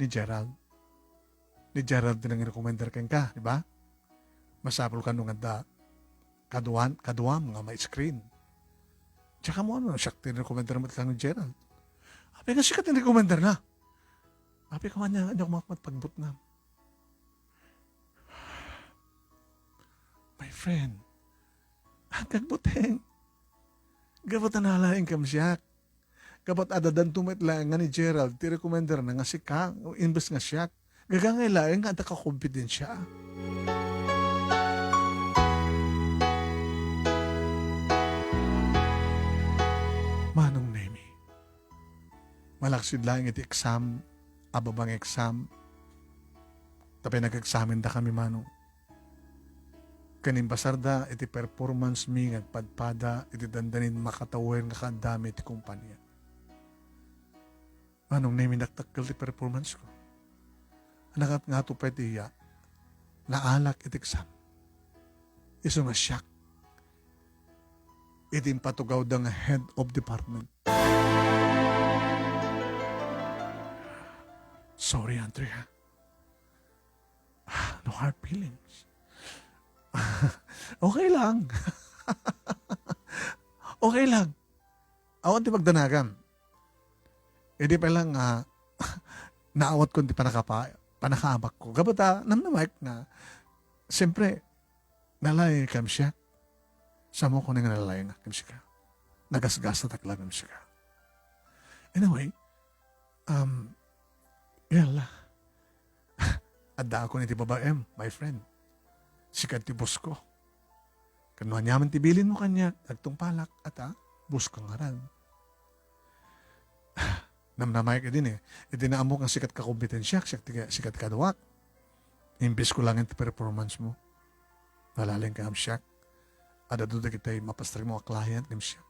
ni Gerald. Ni Gerald ti nangrekomendar kenka, di ba? Masapul kano nga adda kaduan-, kaduam nga ma-screen. Tsaka mo ano, siak ti nangrekomendar met lang ni Gerald. Apay nga sika ti nangrekomendar na? Apay ka man niya, niya kumakmat pagbutnam. My friend, agkagbuteng. Gapu ta nalaing kam siak. Gapu ta adda danto met laeng nga ni Gerald, ti rekomendar na nga sika, imbes nga siak. Gagangay laeng nga adda kakompetensia. Manong Nemy, malaksid laeng iti exam, a baba nga exam, tapay nag-examen da kami, Manong. Ken imbasarda iti performance mi nga agpadpada iti dandanin makatawen nga kaaddami iti kompania. Manong Nemy, dakdakkel ti performance ko. Nangatngato pay ti iya. Naalak iti exam. Isu nga siak iti impatugawda nga head of department. Sorry, Andrea. No hard feelings. Okay lang. Okay lang. Awan ti pagdanagam. Idi pa lang nga, naawat ko ti panakapa-, panakaabak ko. Gapu ta, namnamaek nga, siyempre, nalaing kam siya. Samo ko nga nalaing kam siya. Nagasgasatak lang kam siya. Anyway, um, yala. Addaakon iti babaem, my friend. Sika ti boss ko. Ken no aniaman ti bilinmo kaniak, agtungpalak, ata, boss ka ngarud. Namnamaek idi ni, iti naammo nga sika ti kakompetensiak, siak ti, sika ti kaduak. Imbes ko laeng ti performance mo. Nalaing ka ngem siak. Adda dagiti mapastrek mo a client ngem siak.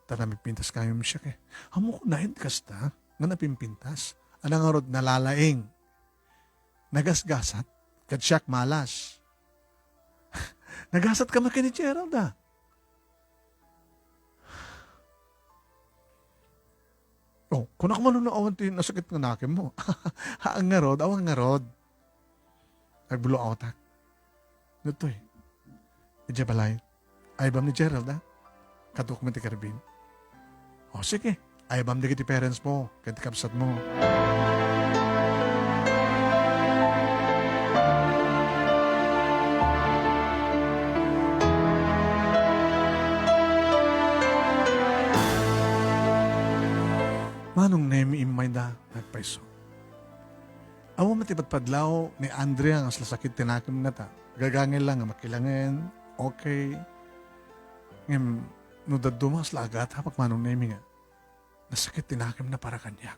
Ta napimpintas ka ngem siak eh. Ammok no naen ti kasta nga napimpintas. Ania ngarud nalalaing? Nagasgasat. Ket siak malas. Nagasat ka met ken ni Gerald, ah. Oh, kunak man no awan ti nasakit nga nakemmo. Haan ngarud, awan ngarud. Nag-blow outak. Ditoy. Idiay balay. Ayabam ni Gerald, ah. Kaduak met ti Carvin. O, sige. Ayabam dagiti parents mo, ken ti kabsat mo. Manong Nemi immayda, nagpayso. Awan met ti padpadlaw ni Andrea nga asla sakit ti nakemna ta. Gagangel la nga makilangen, okay. Ngem, no dadduma, asla agathapak Manong Nemi nga nasakit ti nakemna para kaniak.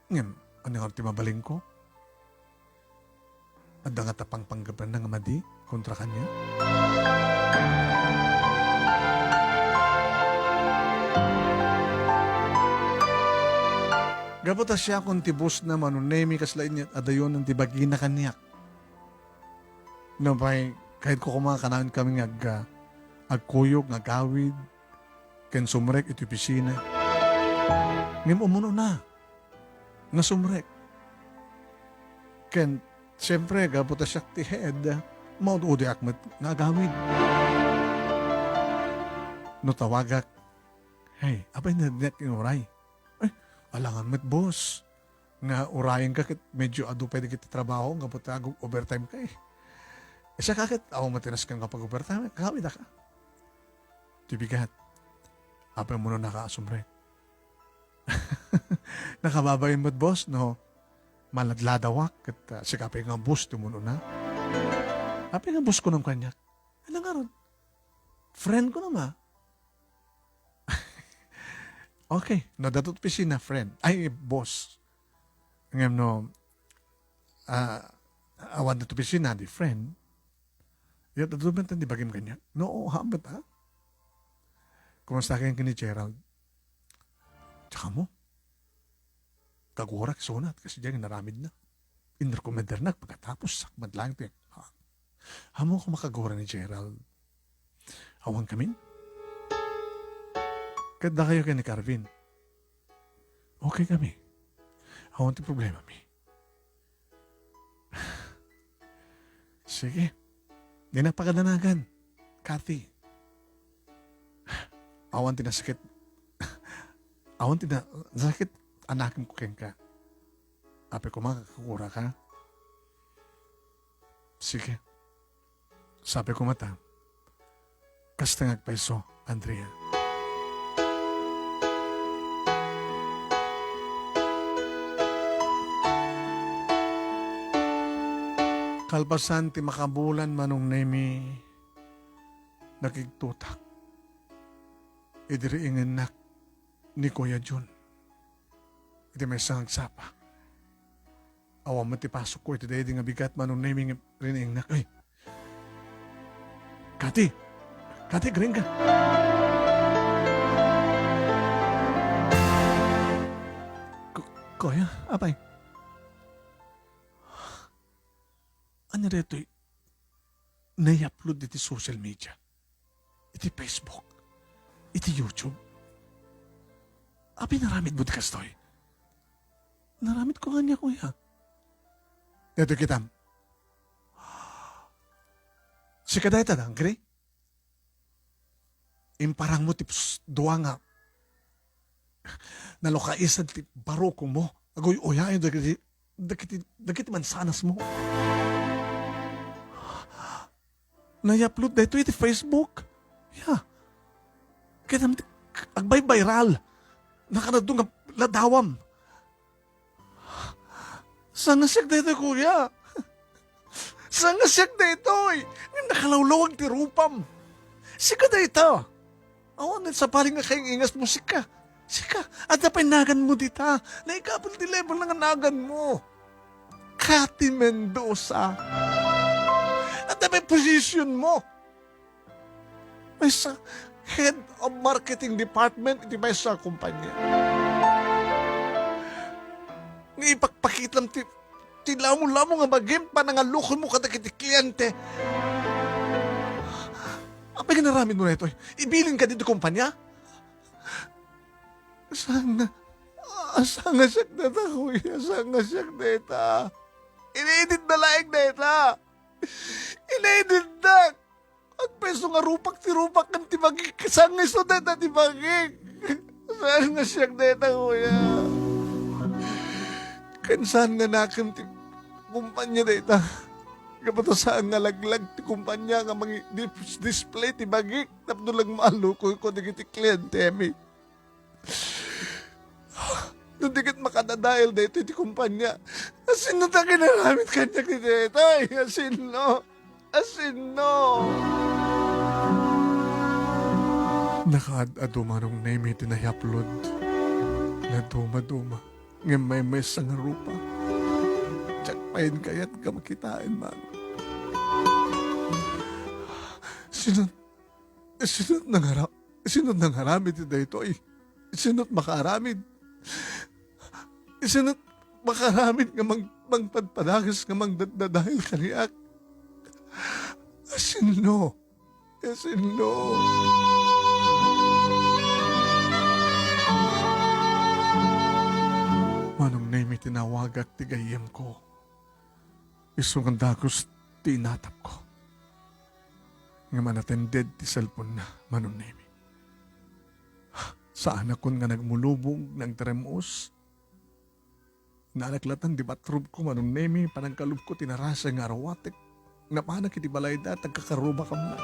Ngem, ania ngarud ti mabalinko? Adda ngata pangpanggebna nga madi kontra kaniak? Gapu ta siakon ti boss na, Manong Nemi, kasla inyat adayonan ti bagina kaniak. Nupay, kayatko koma kanayon kami nga ag-, agkuyog, nga agawid, ken sumrek iti opisina. Ngem umunona nga sumrek. Ken, siempre, gapu ta siak ti head, maud-udiak met nga agawid. No tawagak, "Hey, apay, nadniak inuray?" "Ay, alangan met, boss. Nga urayen ka ket medyo adu pay dagiti trabaho, gapu ta ag-overtime ka eh." "Siak ket, awan met ti nasken nga pag-overtime, agawid ka." Ti bigat. Apay umunonaka a sumrek? Nakababain met, boss, no maladladawak ket, ah, sika pay nga boss ti umunona. Apay nga boss kunam kaniak? Ania ngarud? Friend ko naman. Okay, no, dato opisina, friend. Ay, boss. Ngem no, ah, awan dato opisina, di friend. Yat, adu met ti bagim kaniak. No, hamet, ha? Kumusta ka ken ni Gerald? Tsaka mo? Kagurak, sunat, kasi diyan inaramid na. Inrekomendarnak, pagkatapos, sakmad lang ti, ha? Amo ko makagura ni Gerald. Awan kamin? Ket dakayo ken ni Carvin. Okay kami. Awan ti problema mi. Sige. Dinak pakadanagan, Kathy. Awan ti nasakit. Awan ti na-, nasakit a nakem ko kenka. Apay koma, kakagura ka. Sige. Sapay koma ta. Kasta nga agpayso, Andrea. Kalpasan ti makabulan, Manong Nemi, nakigtotak idi riingennak ni Kuya Jun iti maysa nga agsapa. Awan met ti pasokko iti daydi nga bigat, Manong Nemi, nga riinengnak. Ay! Kati! Kati, agriing ka! Ku-, kuya, apay? Ania daytoy? Nai-upload iti social media. Iti Facebook, iti YouTube. Apay, naramidmo ti kastoy? Naramidko ania, kuya. Daytoy kitam. Sika dayta, Dangkri? Imparangmo ti pus-, dua nga nalukaisan ti barukomo. Aguy-uyayo dagiti, dagiti, dagiti mansanasmo. Nai-upload daytoy iti Facebook. Ya. Kaya naman, agbay-viral. Nakanadto nga ladawam. Saan nga siak daytoy, kuya? Saan nga siak daytoy? Nga nakalawlawag ti rupam. Sika dayta. Awan, sapay nga kaing-ingasmo, sika. Sika, adda pay naganmo dita. Naikapel ti level na nga naganmo. Cathy Mendoza. Adda pay position mo. Maysa, head of marketing department iti maysa a kumpanya. Nga ipakpakitam ti, ti lamo-lamo nga bagim panangalukonmo kadagiti kliente. Apay nga inaramidmo daytoy? Ibilinka ditoy kumpanya? Saan nga, saan nga siak dayta, kuya? Saan nga siak dayta? Inedit na laeng dayta. Inedit na. Agpayso nga rupak ti rupak ken ti bagik. Saan nga isu dayta ti bagik? Saan nga siak dayta, kuya? Ken saan nga nakem ti kumpanya dayta? Gapu ta saan nga laglag ti kumpanya nga mangi-, dis-, display ti bagik tapno lang maalukoyko dagiti klientemi. No di ket makadadael daytoy ti kumpanya, asino ta kinaramid kaniak ti daytoy? Asino? Asino? Nakaad-adu, Manong Nemi, ti naiaplod. Naduma-duma. Ngem maymaysa nga rupa. Diak pay kayat nga makitaen, Manong. Sino, sino nangara-, sino nangaramid ti daytoy? Sino makaaramid? Sino makaaramid nga mang-, mangpadpadages nga mangdadadael kaniak? Asino? Asino? Manong Nemi, tinawagak ti gayyemko. Isu nga dagus ti inatapko. Ngem unattended ti cellphone-na, Manong Nemi. Saanakon nga nagmulubog, nagdarem-os. Naanak latta ti bathroom-ko, Manong Nemi, panagkalubko ti narasay nga aruatek. Napanak iti balayda, agkakarubakamnak.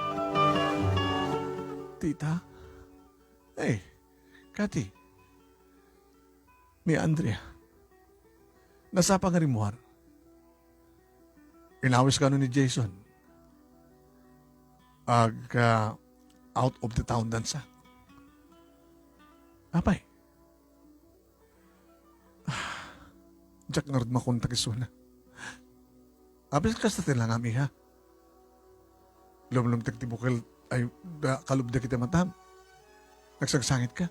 Tita? Ay, Kati. Ni Andrea. Nasapa nga rimmuar. Inawis kano ni Jason. Ag, ah, out of the town dansa. Apay? Diak ngarud makontak isuna. Apay kasta ti langam, iha? Lumlumtek ti bukel ay da, kalub dagiti matam. Nagsangsangit ka?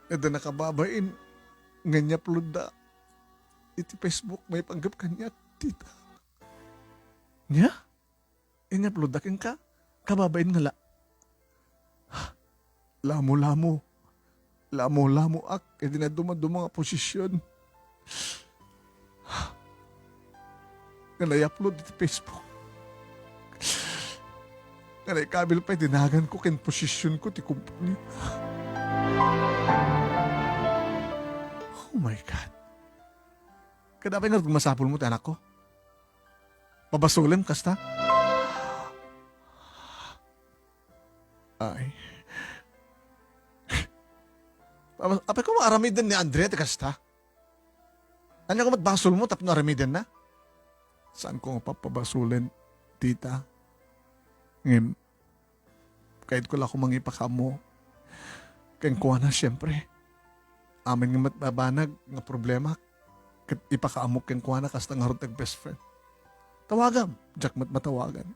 Adda nakababain nga inyapload da iti Facebook maipanggep kaniak, tita. Nia? Inyapload da kenka? Kababain nga la-, lamo-lamo. Lamo-lamoak iti naduma-duma nga posisyon. Nga nai-upload iti Facebook. Nga naikabil pay ti naganko ken posisyonko ti kumpanya. Oh my God. Kada pay nga masapulmo ti anakko? Pabasolem kasta? Ay. Apay, apay koma aramiden ni Andrea ti kasta? Ania koma ti basolmo tapno aramidenna? Saanko nga papabasolen, tita. Ngem, kayatko la koma nga ipakaammo kenkuana, siempre. Amin nga met mabanag nga problema, ket ipakaammo kenkuana kasta ngarud ti ag-best friend. Tawagam, diak met matawagan.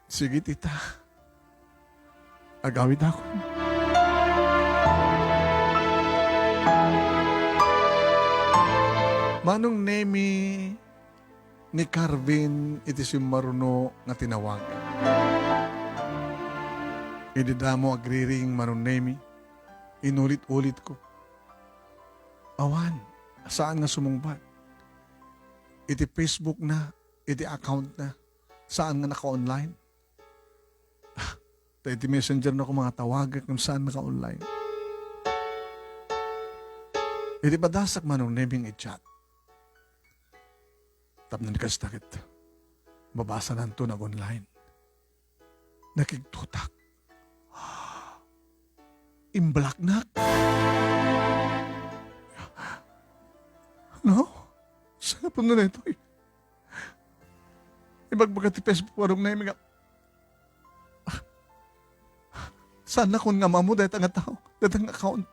Sige, tita. Agawidakon. Manong Nemi, ni Carvin iti simmaruno nga tinawag. Idi damo agriring, Manong Nemi, inulit-ulitko. Awan, saan nga sumungbat. Iti Facebook-na, iti account-na, saan nga naka-online. Ta iti Messenger-na koma nga tawagek ngem saan naka-online. Iti padasak, Manong Nemi, nga i-chat. Tapno ni kasta ket mabasananto nga ag-online. Nakigtotak. Imblocknak. No? Saan nga puno na ito? Ibagbaga ti Facebook, Manong Nemi, nga saannakon nga maammo dayta nga tao, dayta nga account.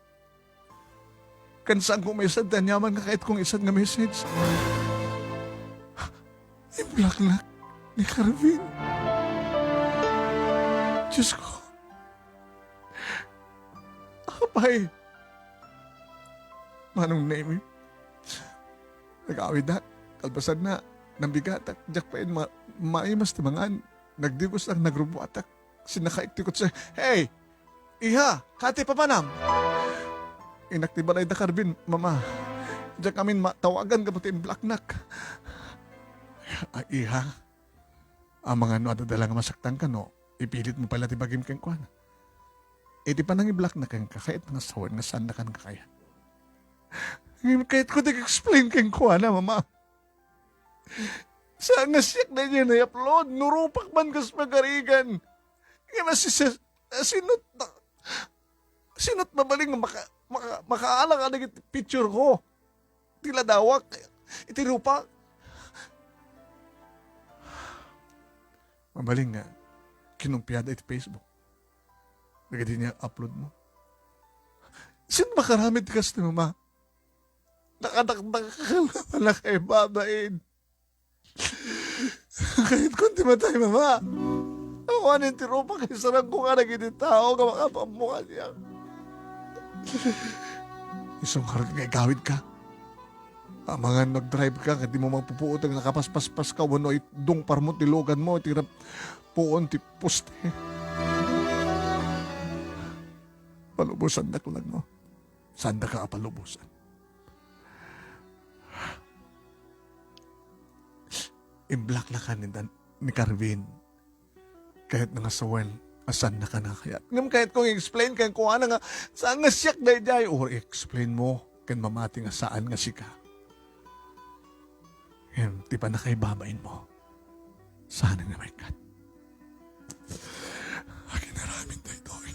Ken saanko maisad ti aniaman nga kayatko nga isad nga message. Imblaknak ni Carvin. Diyos ko. Apay. Manong Nemi. Nag-awidak. Kalpasanna, nambigatak. Diak pay ma-, maimas ti mangan. Nagdigos lang, nagrubuatak. Sinakaik ti kotse. "Hey! Iha! Kati papanam!" Innak ti balay da Carvin, "Mama, diak amin matawagan gapu ti imblaknak." "Ay, iha, amangan no adda la nga masaktan kano, ipilitmo pay la ti bagim kenkuana. Iti panangiblakna kenka, kayatna nga sawen nga saannakan nga kayat." Ngem kayatko ti explain kenkuana, Mama. Saan nga siak daydiay nga i-upload? No rupak man kas pagarigan. Ngem asi-, asinot na, asinot mabalin nga maka-, maka-, makaala kadagiti picture ko. Ti ladawak, iti rupak. Mabalin nga, kinumpiada iti Facebook. Dagiti nga upload mo. Sino makaramid ti kasta, Mama? Nakadakdakkel naman a kaibabain. Kayatko ti matay, Mama. Awanen ti rupak nga isarangko kadagiti tao nga makaammo kaniak. Isu ngarud nga igawid ka. Amangan no agdrive ka, ket dimo mapupuot nga nakapaspaspas ka, wenno idungparmo ti luganmo, iti rap-, puon ti poste. Palubosandak lang, no? Saandaka a palubosan. Imblaknakan ni Dan-, ni Carvin. Kayatna nga sawen a saannakan nga kayat. Ngem kayatko nga i-explain kenkuana nga saan nga siak daydiay. Or i-explain mo ken mamati nga saan nga sika. Ngem ti pannakaibabain mo, saan nga maikkat. Akin aramid daytoy.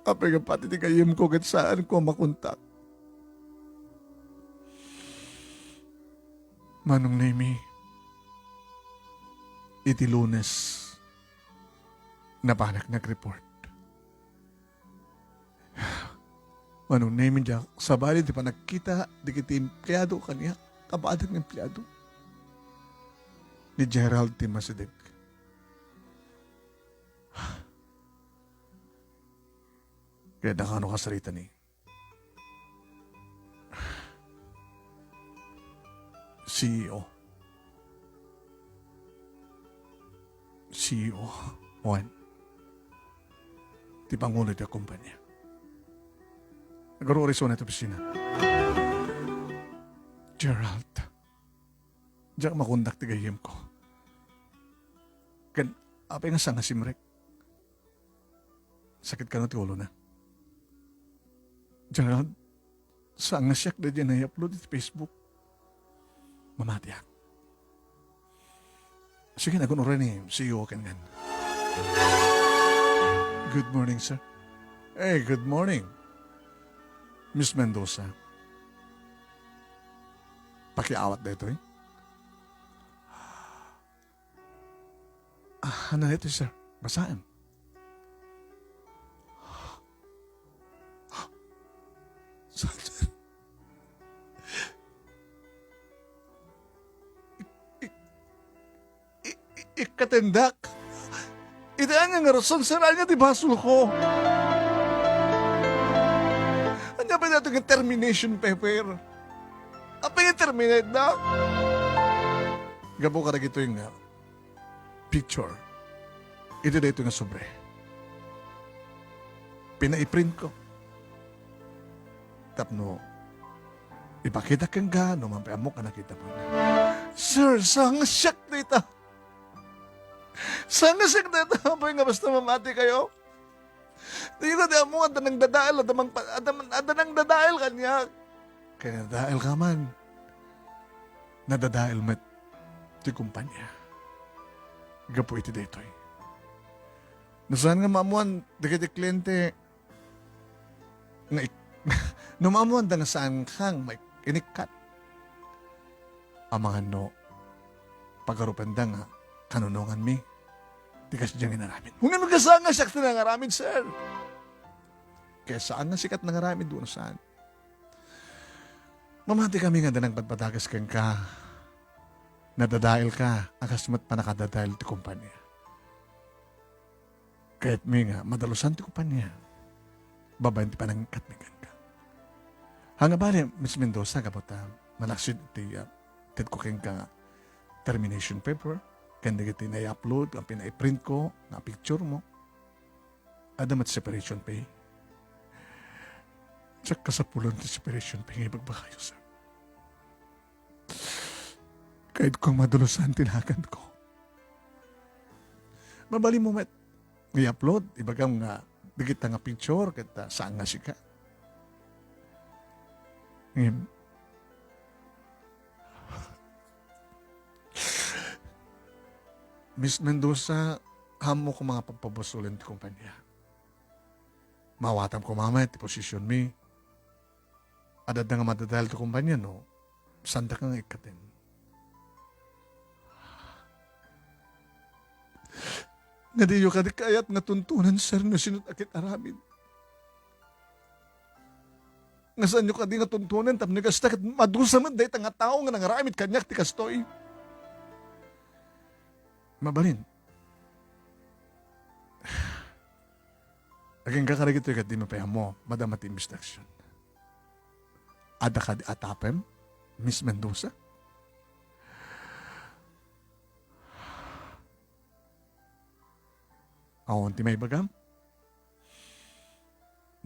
Apay nga pati ti gayyemko ket saanko a makontak. Manong Nemi, iti Lunes, napanak nag-report. Manong Nemi, diak sabali ti panagkita dagiti empleyado kaniak, kabaelan nga empleyado. Ni Gerald ti masideg. Kaya dakano kasarita ni C E O. C E O, Juan. Ti pangulo ti kumpanya. Nagrurisona ti opisina. Gerald, diak makontak ti gayyemko. Ken, apay nga saan nga simrek? Sakit kano ti ulona. Gerald, saan nga siak daydiay nga i-upload iti Facebook. Mamatiak. Sige, nagun-uray ni C E O ken ngan. Good morning, sir. Hey, good morning, Miss Mendoza. Pakiawat daytoy. Ah, ano ito, sir? Basaem. Sir, sir. I-, i-, i-, ikkatendak. Iti ania nga rason, sir, ania ti basolko? Ania pay daytoy nga termination paper? Apay nga terminate da? Gapu kadagitoy nga picture iti daytoy nga sobre. Pinaiprintko tapno ipakita kenka no mapay ammok a nakita man. Sir, saan nga siak dayta? Saan nga siak dayta? Apay nga basta mamati kayo? Dayta ti ammok, adda nangdadael, adda mang-, adda, adda nangdadael kaniak. Kaya nadadael ka man. Nadadael met ti kumpanya. Gapu iti daytoy. No saan nga maammuan dagiti kliente nga ik-, no maammuan da nga saan kang maik-, inikkat. Amangan no, pagarupenda nga kanunonganmi ti kasdiay nga inaramid. Ngem kasano nga siak ti nangaramid, sir? Kasano nga sika ti nangaramid wenno saan? Mamati kami nga adda nagpadpadakas kenka. Nadadaelka, a kas met pannakadadael ti kompania. Kayatmi nga madalusan ti kompania babaen ti panangikatmi kenka. Haan nga bale, Miss Mendoza, gapu ta malaksid ti, ah, tedko kenka nga termination paper, ken dagiti nai-upload, nga pinaiprintko, nga picturemo. Adda met separation pay. Diak kasapulan ti separation pay nga ibagbagayo, sir. Kayatko nga madalusan ti naganko. Mabalinmo met nga i-upload, ibagam nga dagita nga picture, ket, ah, saan nga sika. Ngem, Miss Mendoza, haanmo koma nga pagpabasolen ti kompania. Maawatam koma met ti positionmi. Adda nga madadael ti kompania no saandaka nga ikkaten. Nga diyo kadi kayat nga tuntunen, sir, no sino ti aramid. Nga saanyo kadi nga tuntunen tapno kasta ket madusa met dayta nga tao nga nangaramid kaniak ti kastoy. Mabalin. Agingga kadagitoy ket dimo pay ammo, madama ti imbestigasyon. Adda kadi atapem, Miss Mendoza? Awan ti maibagam?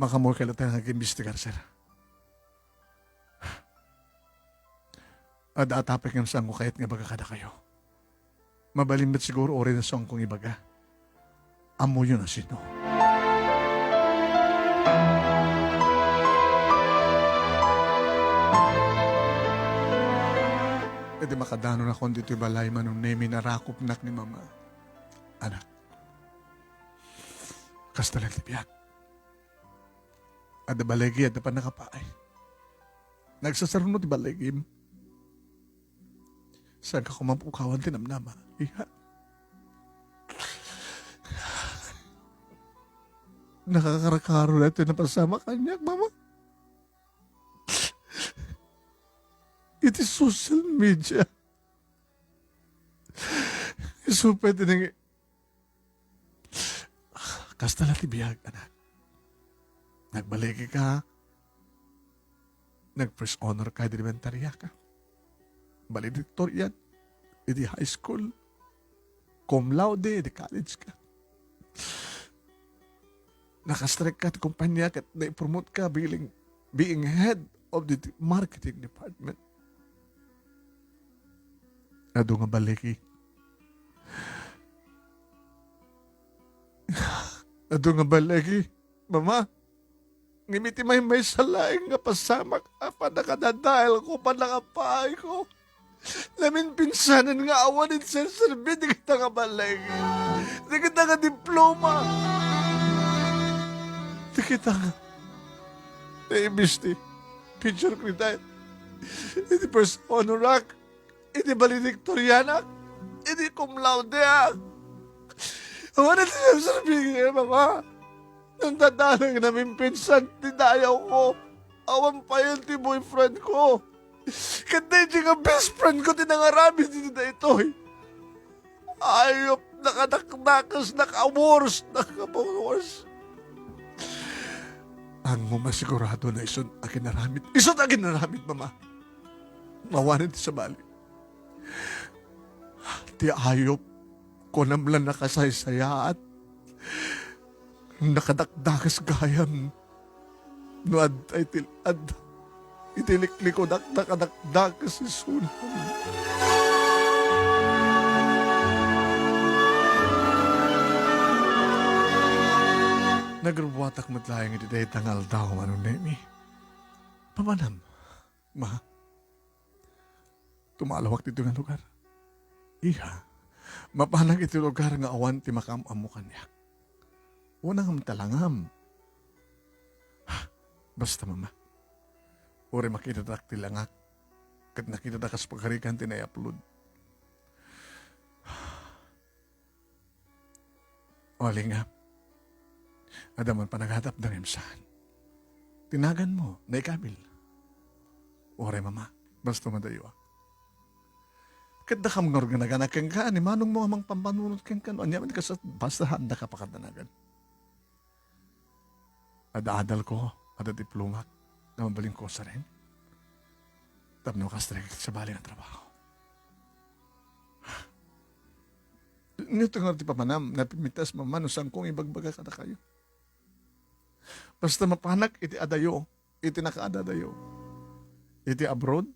Makaammoyo latta nga agimbestigar, sir. Adda atapek ngem saanko kayat nga ibaga kadakayo. Mabalin met siguro uray no saanko nga ibaga. Ammoyo no sino. Idi makadanonakon ditoy balay, Manong Nemi, narakopnak ni Mama. Anak, kasta laeng ti biag. Adda baligi, adda pannakapaay. Nagsasaruno ti baligim. Saanka koma mapukawan ti namnama, iha? Nakakarakaro daytoy napasamak kaniak, Mama. Iti social media. Isu pay ti nang-, kasta la ti biag, anak. Nagbaligika. Nag-first honor ka iti elementariaka. Valedictorian iti high school. Cum laude iti college ka. Naka-strike ka ti kompania ket naipromote ka being, being head of the marketing department. Adu nga baligi. Adu nga baligi, Mama. Ngem iti maymaysa laeng nga pasamak a pannakadadaelko, pannakapaayko, naminpinsanen nga awan inserserbi dagita nga baligi, dagita nga diploma, dagita nga naimbesti, picture credit, iti first honorak, iti valedictorianak, iti cum laudeak. Awan iti serserbi, Mama. Nandadalan nga naminpinsan ti dayawko. Awan pay ti boyfriendko. Ket daydi nga best friendko ti nangaramid iti daytoy. Ayop, nakadakdakes, naka-worse, naka-worse. Haan nga masigurado nga isu ti aginaramid. Isu ti aginaramid, Mama. Awanen ti sabali. Ti ayop, kunam la nakasaysayaat. Nakadakdakes gayam. No adda iti, adda iti liklikudak, nakadakdakes isuna. Nagrubbuatak met laeng iti dayta nga aldaw, Manong Nemi. Mapanam, Ma, tumalawak ditoy nga lugar. Iha, mapanak iti lugar nga awan ti makaam-ammo kaniak. Unam ta langam. Basta, Mama, uray makitadak ti langak, ket nakitadak kas pagarikan ti nai-upload. O, lingap. Adda man panagadapda ngem saan. Ti naganmo, naikabil. Uray, Mama, basta madayoak. Ket dakam ngarud nga naganak kenka, ni manongmo a mangpampanunot kenka, no ania man kas-, basta haandaka pakadanagan. Adda adalko, adda diplomak, nga mabalinko sareng. Tapno makastrek sa bali nga trabaho. Nito nga ti pamanam, napimitas, Mama, no saanko nga ibagbaga kadakayo. Basta mapanak iti adayo, iti nakaadadayo, iti abroad,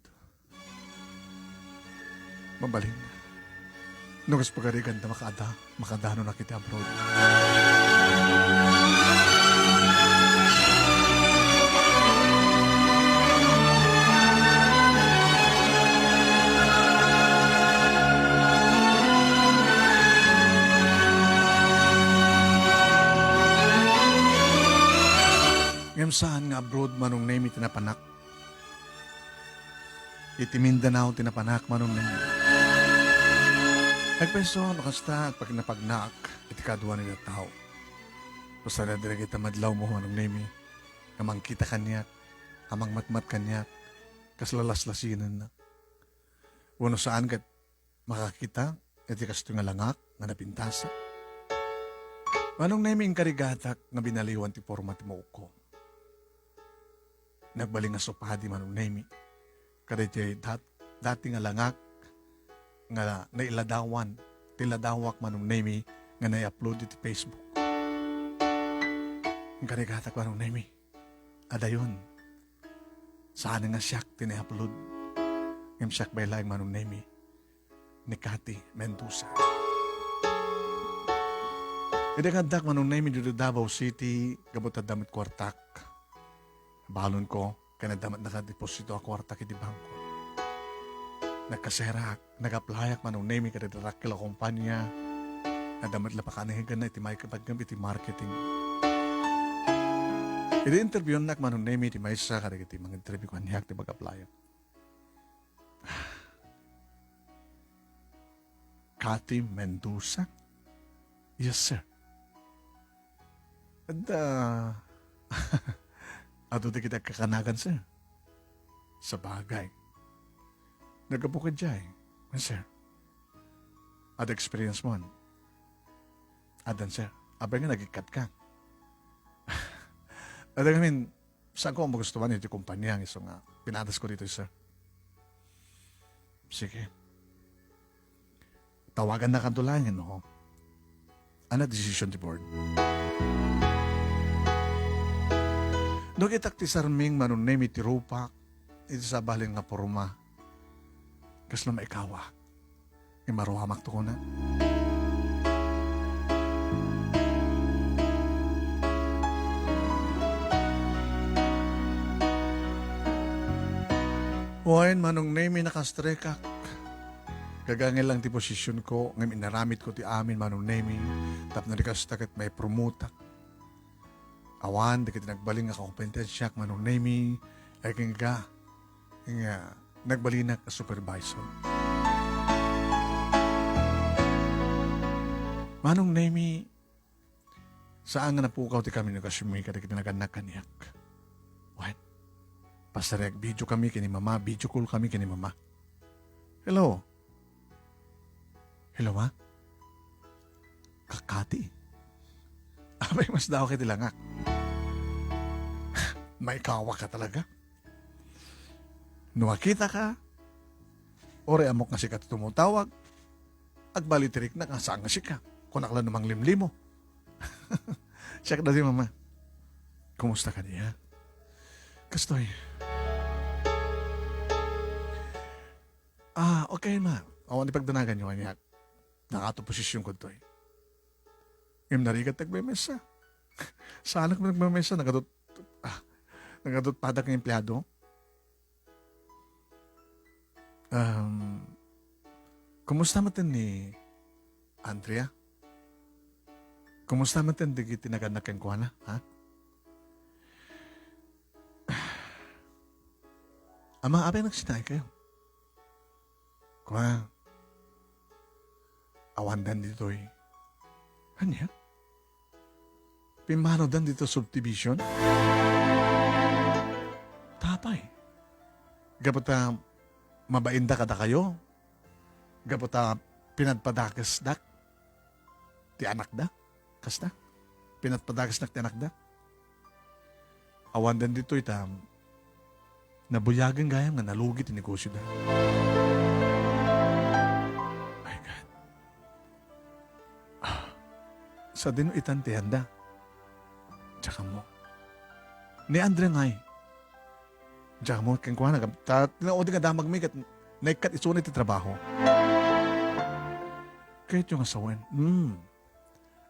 mabalin. No kas pagarigan ta makaada, makadanonak iti abroad. Ngem saan nga abroad, Manong Nemi, ti napanak. Iti Mindanao ti napanak, Manong Nemi. Agpayso no kasta, agpakinapagnaak iti kaduanan nga tao. Basta dagiti madlawmo, Manong Nemi, nga mangkita kaniak, a mangmatmat kaniak, kasla laslasinennak. Wenno saan ket makakita iti kastoy nga langak nga napintasak. Manong Nemi, inkarigatak nga binaliwan ti porma ti muukko. Nagbalin nga supadi, Manong Nemi, kadaytoy dat-, dati nga langak nga nailadawan ti ladawak, Manong Nemi, nga nai-upload iti Facebook. Inkarigatak, Manong Nemi, adayon. Saan nga siak ti nai-upload. Ngem siak pay laeng, Manong Nemi, ni Cathy Mendoza. Idi nga addak, Manong Nemi, ditoy Davao City, gapu ta adda met kuartak. Balonko, ken adda met nakadeposito a kuartak iti bangko. Nagkaserak, nag-applyak, Manong Nemi, kadagiti dakkel a kompania. Adda met la pakanegenna iti maikapagngem iti marketing. Idi interviewnak, Manong Nemi, iti maysa kadagiti mang-interview kaniak ti pag-applyak. Cathy Mendoza? Yes, sir. Adda, adu dagiti agkakanagan, sir. Sabagay. Naggapu kadiay, sir. Adda experience mo? Addan, sir. Apay nga nagikkat ka? Adda ngamin, saan ko magustuhan iti kompanya nga isu nga pinadasko ditoy, sir. Sige. Tawagannakanto laeng, no? Ania decision ti board? No kitak ti sarming, Manong Nemi, ti rupak, iti sabali nga porma, kasla maikawak. Imaruamak to kuna. Wen, Manong Nemi, nakastrekak. Gagangel lang ti posisyonko, ngem inaramidko ti amin, Manong Nemi, tapno di kasta ket maipromotak. Awan dagiti nagbalin nga kakompetensiak, Manong Nemi, agingga nga nagbalinak a supervisor. Manong Nemi, saan nga napukaw ti komunikasionmi kadagiti nagannak kaniak. Wen, pasarek video kami ken ni Mama, video call kami ken ni Mama. Hello? Hello, Ma? Kakati? Apay, mas dawa ka iti langak. Maikawa ka talaga. No makita ka, uray ammok nga sika ti tumutawag, agbalitirik na nga saan nga sika. Kunak la no manglimlimo. Siak dati, Mama. Kumusta ka niya? Kastoy. Ah, okay, Ma. Awan ipagdanagan niyo kaniak. Nakato posisyon ko toy. Ngem narigat nagmemesa. Saan ka nagmemesa? Nagadot, ah, nagadot padak nga empleyado. Um, kumusta met ni Andrea? Kumusta met dagiti nagannak kenkuana, ha? Ama, apay nagsinaay kayo? Kua, awandan ditoy. Ania? Pimmanodan dito subdivision? Tapay. Gapu ta mabainda kadakayo? Gapu ta pinadpadakesdak ti anakda? Kasta? Pinadpadakesnak ti anakda? Awan dan ditoy ta nabuyagen gayam nga nalugi ti negosioda. My God. Ah, sadino itan ti handa? Diak ammo. Ni Andre ngay. Diak ammo kenkuana, ta tinaudi nga damagmi ket naikkat isuna ti trabaho. Kayatyo nga sawen. Hmm.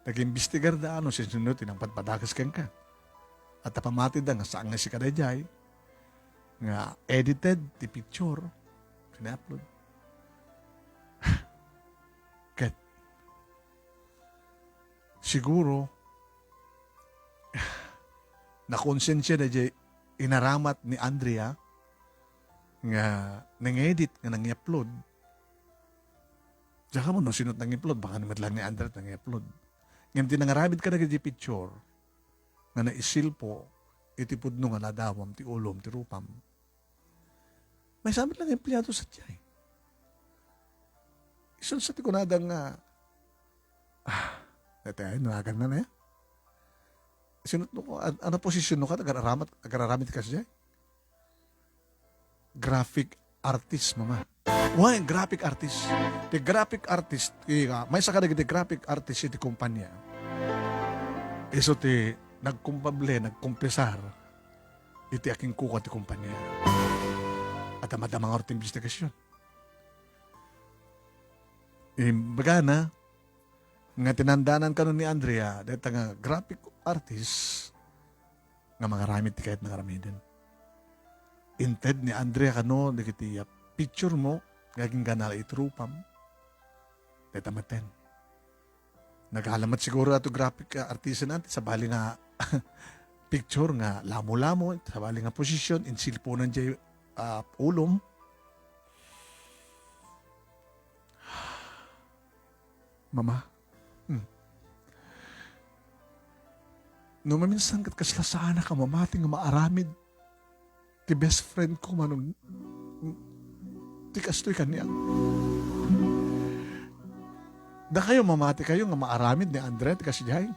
Nag-imbestigar da no sinsino ti nangpadpadakes kenka. At pamatida nga saan nga sika daydiay nga edited ti picture. Kina-upload. Ket siguro, nakonsensia daydiay inaramat ni Andrea nga nangedit nga nangi-upload. Diak ammo no sino ti nangi-upload, baka ni met lang ni Andrea ti nangi-upload. Ngem ti nangaramid kadagiti picture nga naisilpo iti pudno nga ladawam, ti ulom, ti rupam. Maysa met lang empleado sadiay. Isu sa ti kunada nga, ah, dati ay, nanagan na na ya. Sino no, an-, ano posisyon no ka, agar-aramat, agar-aramid ka sadiay? Graphic artist, mama. Why graphic artist? Ti graphic artist, ti, ah, maysa kadagiti graphic artist iti kumpanya. Isu ti nagkumpable, nagkumpisar iti akinkuka ti kumpanya. At madama nga ti investigasyon. Imbagana, nga tinandanan kano ni Andrea, dayta nga graphic artist, nga mangaramid ti kayat nga aramiden. Inted ni Andrea kano dagiti, ah, picture mo nga agingga nala iti rupam, dayta maten. Nagalamat siguro ato graphic, ah, artist na, sabali nga picture nga lamo-lamo, sabali nga posisyon, insilponan jay, ah, ulom. Mama, hmm. No maminsan ket kasla saanak a mamati nga maaramid ti best friend ko, manong ti kastoy kaniak. Dakayo, mamati kayo nga maaramid ni Andre ti kasdiay?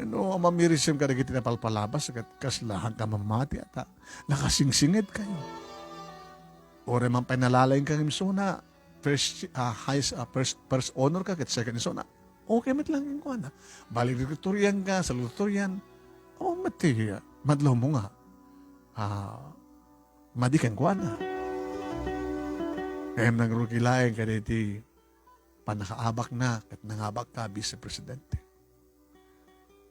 No, mamirisem kadagiti napalpalabas, ket kasla haanka mamati, ata nakasingsinged kayo. Uray man pay nalalaing ka ngem isuna, first, ah, highest, ah, first, first honor ka ket second isuna, okay met lang kenkuana. Valedictorian ka, salutatorian. O, mati, madlaw mo nga, ah, madi kenkuana. Ngem nangrugi laeng kadagiti pannakaabakna ket nangabak ka, Vice Presidente.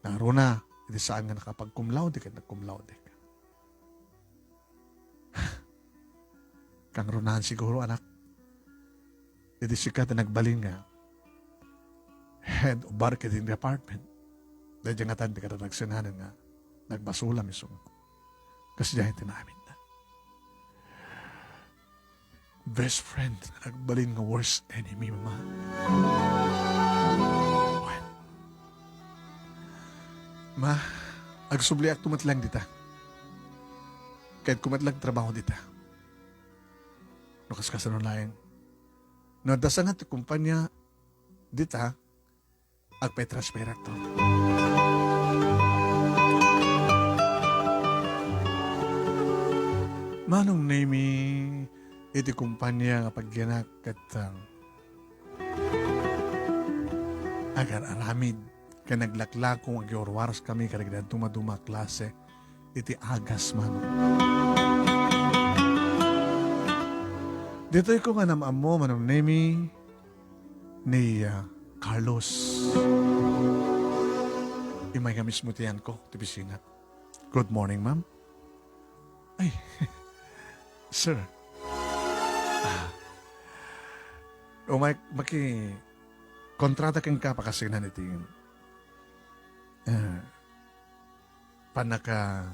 Ngaruna, iti saan nga nakapag-cum laude ket nag-cum laude ka. Kangrunahan siguro, anak. Iti sika ti nagbalin nga head of marketing department. Daydiay ngatan ti kadanagsinanen nga nagbasolam isu. Kasdiay ti naamidna. Best friend nga nagbalin nga worst enemy, mama. Wen. Ma, agsubliakto met lang dita. Kayatko met lang trabaho dita. No, kas-, kasano laeng. No, adda sanga ti kumpanya dita, agpa-transferakto. Manong Nemi, iti kumpanya nga pagyanak ket, ah, agar-aramid ken naglaklako nga agiwarwaras kami kadagiti dumaduma a klase iti agas, manong. Ditoy ko nga nam-ammo, Manong Nemi, ni, ah, Carlos. Immay nga mismo ti yan ko, ti bisina. Good morning, ma'am. Ay, sir. Ah. Umay, maki-, kontrata kenka pakasingnan iti, ah, panaka-,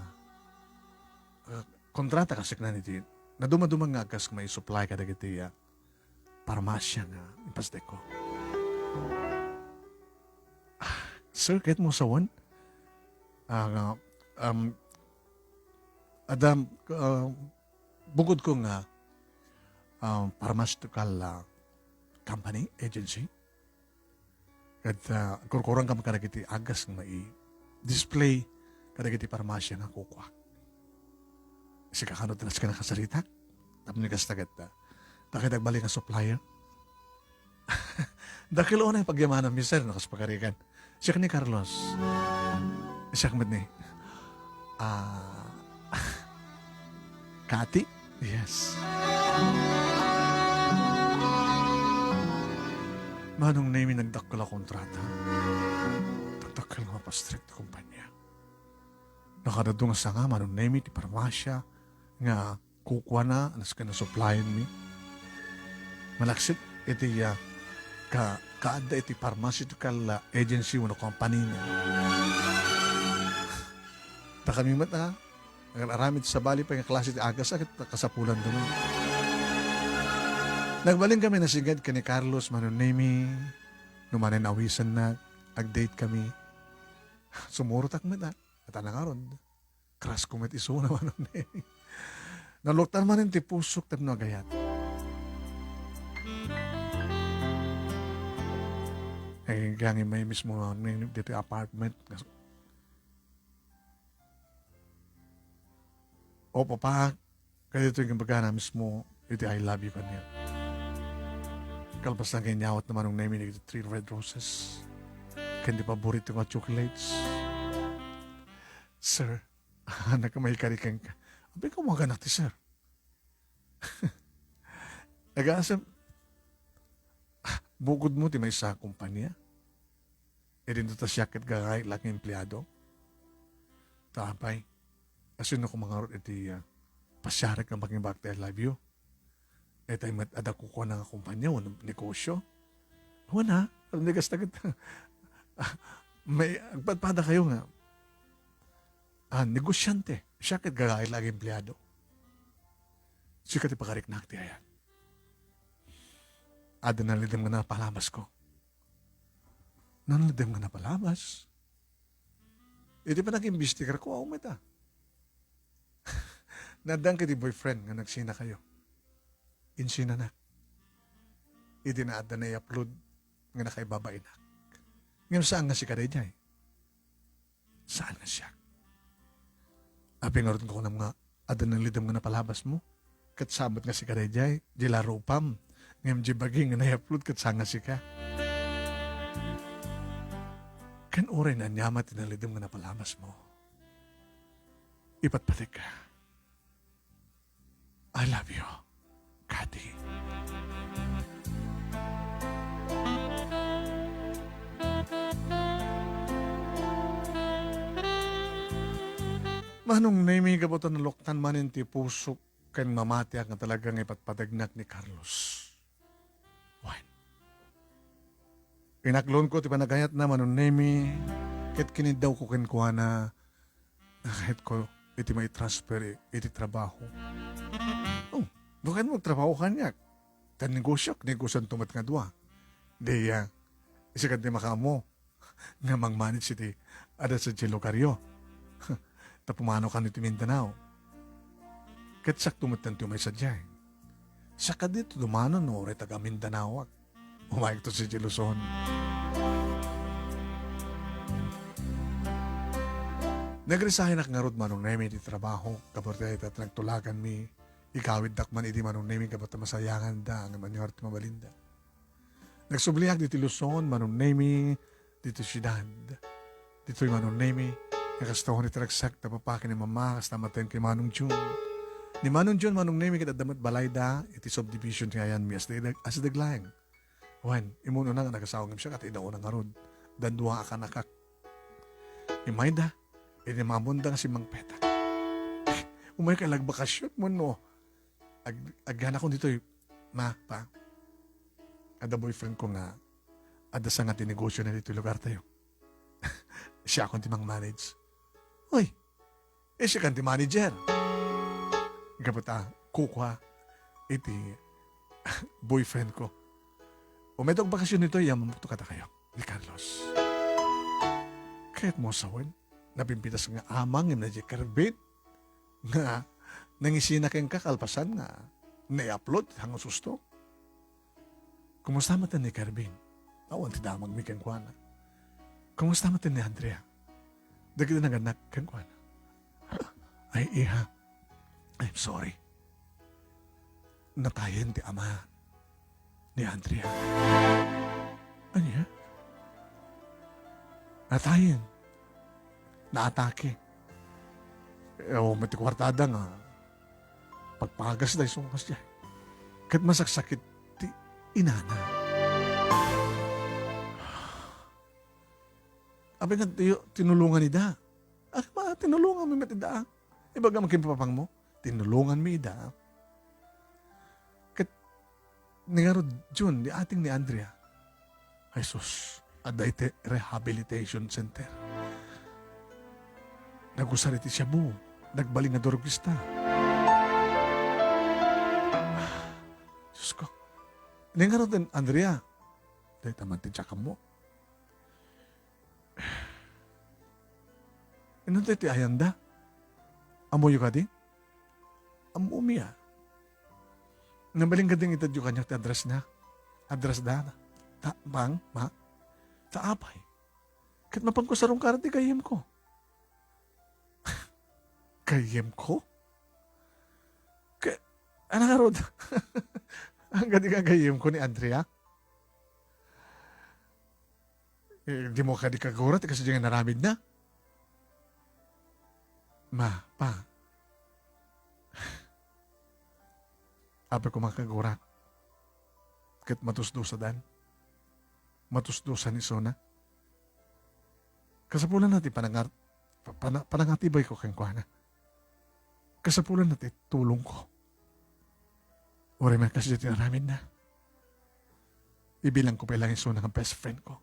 ah, kontrata kasingnan iti, nadumaduma nga agas nga maisupply kadagiti, ah, parmasya nga impasdekko. Ah, "Sir, kayatmo sawen?" Ah, nga, um, "Adda, ah, bukodko nga, ah, pharmaceutical, ah, company, agency. Ket, ah, kurkurangkami kadagiti agas nga mai-display kadagiti parmasia nga kukuak." Sika kano ti nasken a kasaritak? Tapno ni kasta ket, ah, dakay dagbalin nga supplier. Dakkel unay pagyamananmi, sir, no kas pagarigan. Siak ni Carlos. Siak met ni, ah, Kati? Yes. Manong Nemi, nagdakkel a kontrata. Nagdakkel nga mapastrek ti kumpanya. Nakadadu nga sanga, Manong Nemi, ti parmasia nga kukuana, nasken a supplyanmi. Malaksid iti, ah, ka-, kaadda iti pharmaceutical, ah, agency wenno company na. Ta kami met, ah, aramid sabali pay nga klase ti agas, ah, ket kasapulan dumi. Nagbalin kami nasinged ken ni Carlos, Manong Nemi, no manen awisennak, ag-date kami. Sumurotak met, ah. Ket nangarod. Crush ko met isu, Manong Nemi. Naluktan manen ti pusok tapno agayat. Ay, gangin may mismo ni dito apartment. O, papa, kadito yung bagana mismo, iti "I love you" kaniak. Kalpasan nga inyawat ni Manong Nemi iti three red roses. Ken di paborito nga chocolates. Sir, anak, may kari kenka. Abi ka, umaganak ti sir. Agasem, ah, bukodmo ti maysa a kumpanya. Idinto ta siak ket gagaik la nga empleado. Ta apay, asino ko mangarod iti, ah, pasiarek nga makibagak ti "I love you"? Itay met adda kukuana nga kumpanya wenno negosyo. Wen, ha? Alam ni kasta ket, ah, may agpadpada kayo nga, ah, negosyante. Siak ket gagaik la nga empleado. Sika ti pagariknak ti ayat. Adda nalidem nga napalabasko. Nalidem nga napalabas. Iti panag-imbestigar ko, aw met, ah. Naaddan ket ti boyfriend nga nagsinakayo. Insinanak. Idi na adda nai-upload nga nakaibabainak. Ngem saan nga sika daydiay? Saan nga siak? Apay ngarud nga kunam nga adda nalidem nga napalabasmo? Ket sabet nga sika daydiay, di la rupam. Ngem di bagi nga nai-upload ket saan nga sika? Ken uray naanyama ti nalidem nga napalabasmo, ipatpategka. I love you, Kati. Manong Nemi, gapu ta naluktan manen ti pusok ken mamatiak nga talaga nga ipatpategnak ni Carlos. Wen. Inaklonko ti panagayatna, Manong Nemi, ket kiniddawko kenkuana, nakayatko iti maitransfer iti trabaho. Oh, no kayatmo agtrabaho kaniak? Ta negosyok, negosyonto met nga dua. Di, ah, sika ti makaammo nga mangmanage iti adda sadiay lugaryo. Ta pumanokan iti Mindanao. Ket sakto met ti umay sadiay. Saka dito dumano no uray taga Mindanaoak. Umayekto sadiay Luzon. Nagresignak ngarud, Manong Nemi, ti trabaho, gapu dayta ti nagtulaganmi. Igawiddak man idi, Manong Nemi, gapu ta masayanganda, ngem ania ti mabalinda. Nagsubliak ditoy Luzon, Manong Nemi, ditoy siudad. Ditoy, Manong Nemi, nga kasta unay ti ragsak ta papa ken ni mama, kasta met ken Manong Jun. Ni Manong Jun, Manong Nemi, ket adda met balayda iti subdivision ti ayanmi a sideg-, a sideg laeng. Wen, immun-una nga nagasawa ngem siak, ket ida una ngarud. Dandua a kanakak. Imayda, idi maammonda nga simmangpetak. Umayka la agbakasyon wenno ag-, agyanakon ditoy, Ma, Pa. Adda boyfriend ko nga adda sanga ti negosyo na ditoy lugar tayo. Siakon ti mangmanage. Uy, eh, sikan ti manager. Gapu ta kukua iti boyfriend ko. Umayto agbakasyon ditoy, ammok to kadakayo ni Carlos. Kayatmo sawen, napimpitas nga ama ngem na diay Kervin nga nangisina kenka kalpasan nga nai-upload ti hangususto. Kumusta met ni Kervin? Awan ti damagmi kenkuana. Kumusta met ni Andrea? Dagiti nagannak kenkuana. Ay, iha. I'm sorry. Natayen ti ama ni Andrea. Ania? Natayen. Naatake. Awan met ti kuartada nga pagpagasda isu nga kasdiay. Ket masaksakit ti inana. Apay nga ti-, tinulongan ida? Ah, ma, tinulonganmi met ida. Ibagam ken papangmo, tinulonganmi ida. Ket ni ngarud, Jun, ni ating ni Andrea, Jesus, adda iti rehabilitation center. Nagusar iti shabu, nagbalin nga drogista. Diyos ko. Ni ngarud, Andrea, dayta man ti diak ammo. Inunta ti ayanda. Ammoyo kadi? Ammomi a. Nabalin kadi nga itedyo kaniak ti address na. Address da. Ta, bang, ma. Ta apay. Ket mapanko sarungkaran ti gayyemko. Gayyemko? Ke, ano nga rod? Ang gadi nga gayyemko ni Andrea? Eh, dimo kadi kagurat, kasi diyan naramid na. Ma, pa. Apay ko makagurat. Ket matusdusadan. Matusdusan isuna. Kasapulan na ti panangar-, pa-, pana-, panangatibayko kenkuana. Kasapulan na ti tulongko. Uray man kasdiay ti aramidna. Ibilangko pay laeng isuna nga best friendko.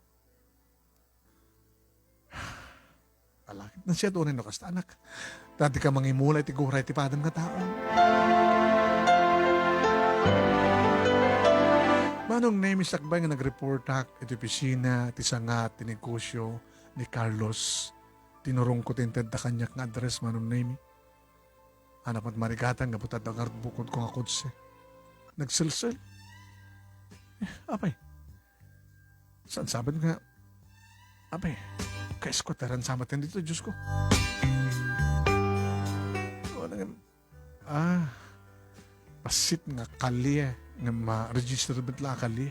Ala, nasiat unay no kasta, anak. Dati ka mangimula iti gura iti padam nga tao. Manong Nemi, sakbay nga nagreportak iti opisina ti sanga ti negosio ni Carlos, tinurongko ti intedda kaniak nga address, Manong Nemi. Anak met marigatan gapu ta adda ngarud bukodko nga kotse. Nagselsel. Eh, apay. Saan sabat nga, apay, ka-squatter-an sa maten dito, Diyos ko. Wala nga, ah, pasit nga kalye, nga ma-register met la a kalye.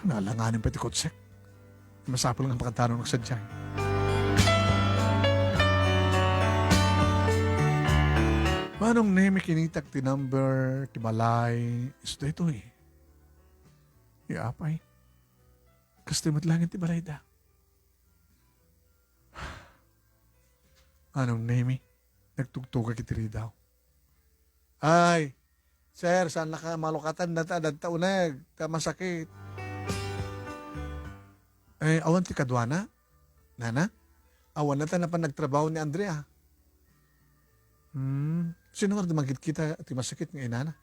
Nalanganin pa ti kotsek. Masapul nga pakadano nga sadiay. Manong Nemi, kinitak ti number ti balay. Isu daytoy. Ni apay. Kastoy met laeng ti balayda. Manong Nemi, nagtugtugak iti ridaw. Ay, sir, saan naka malukatan data, data uneg, ta masakit. Eh, awan ti kaduana? Nana? Awan na ta napan nagtrabaho ni Andrea. Hmm, sino nga di magkitkita ti masakit nga inana?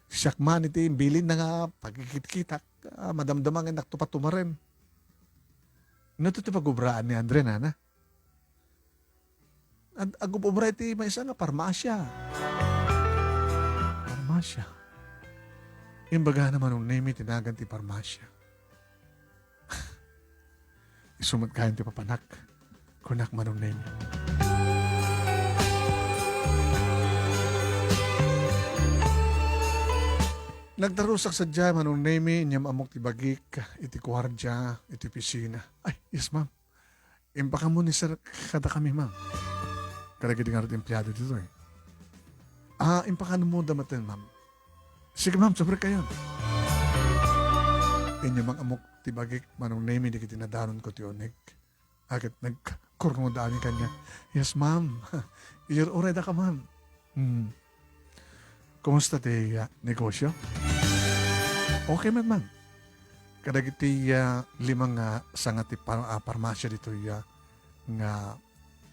Siak man iti bilinna nga pagkikitkitak, ah, madamdama nga innak tupatumaren. No, ito ti pagubraan ni Andrea, nana? Ag-, agub-ubra iti maysa nga parmasya. Parmasya. Imbagana Manong Nemi ti nagan ti parmasya. Isu met kayan ti papanak, kunak Manong Nemi. Nagtarusak sadiay Manong Nemi, inyam ammok ti bagik iti kuardia, iti opisina. Ay, yes, ma'am. Impakanmo ni sir kadakami, ma'am. Kadagiti ngarud empleado ditoy. Ah, impakanmo da maten, ma'am. Sige, ma'am, sobre kayo. Inyam ammok ti bagik Manong Nemi dagiti nadanonko ti uneg. Aket nagkurno da amin kanya. Yes, ma'am. Iyur-uray da ka, ma'am. Hmm. Kumusta ti, ah, negosyo? Okay met, ma'am. Kadagiti, ah, lima nga sanga ti par-, ah, parmasya ditoy, ah, nga,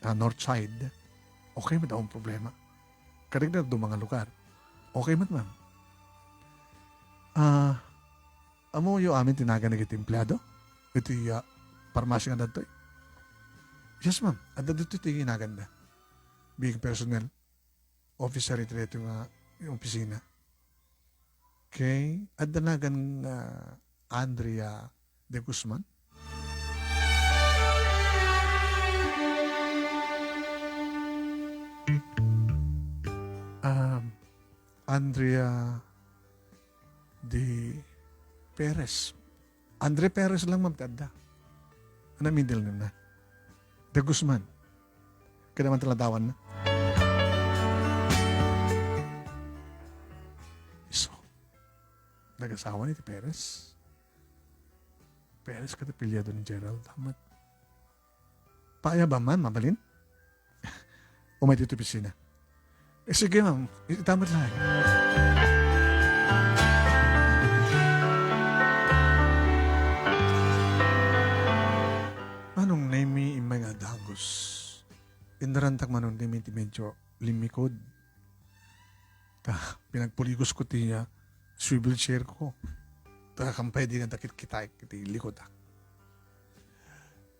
ah, North Side. Okay met, awan problema. Kadagiti duma nga lugar. Okay met, ma'am. Ah, Ammoyo amin ti nagan dagiti empleado iti, ah, parmasya nga dagitoy? Yes, ma'am. Adda dito ti inaganda. Being personnel officer iti daytoy nga opisina. Okay. Adda nagan nga Andrea de Guzman. Um, Andrea de Perez. Andre Perez lang, ma'am, ti adda. Ano, middle name na? De Guzman. Kada man taladawan na. Isu. Nagasawa ni ti Perez. Perez kada apelyidon ni Gerald. Amat. Paayabam man, mabalin? Umay dito opisina. Eh, sige, ma'am. Itamat lang. Manong Nemi, immay nga dagus. Innarantak, Manong Nemi, ti medyo limmikod. Ta, pinagpuligos ko ti, ah, swivel chair ko. Ta, kampay di nga dakit kita iti likod, ah.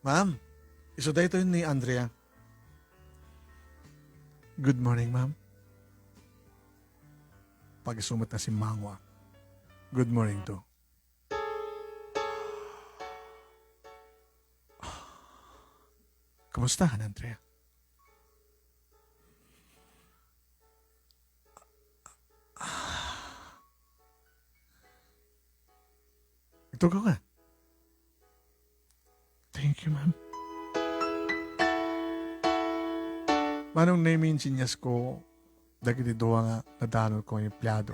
Ma'am, isu daytoy ni Andrea. Good morning, ma'am. Pag-isu met a simmangua. Good morning too. Kumusta ka, Andrea? Ito ka. Thank you, ma'am. Manong Nemi, insinyas ko dagiti dua nga nadanonko nga empleyado,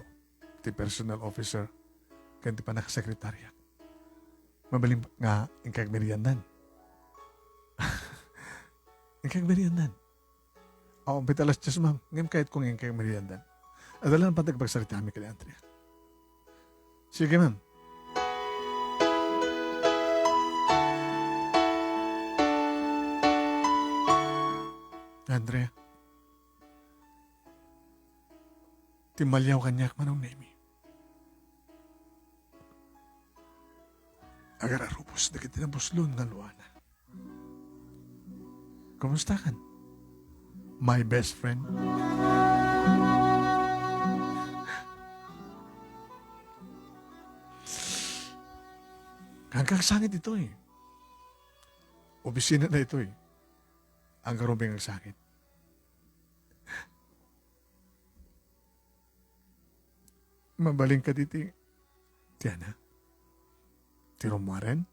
ti personnel officer ken ti pannakasekretarya. Mabalin nga inkag meriendan. Inkag meriendan. Oo, bet alas dies, ma'am. Ngem kayatko nga inkag meriendan. Adda lang pati pagsaritaami kadi Andrea. Sige, ma'am. Andrea, timmaliaw kaniak, Manong Nemi. Agararubos dagiti nabuslon nga luana. Kumusta kan? My best friend. Hanggang sangit ito eh. Opisina na ito eh. Ang karuming ang sangit. Mabalin ka diti, Tiana? Ti rummuaren?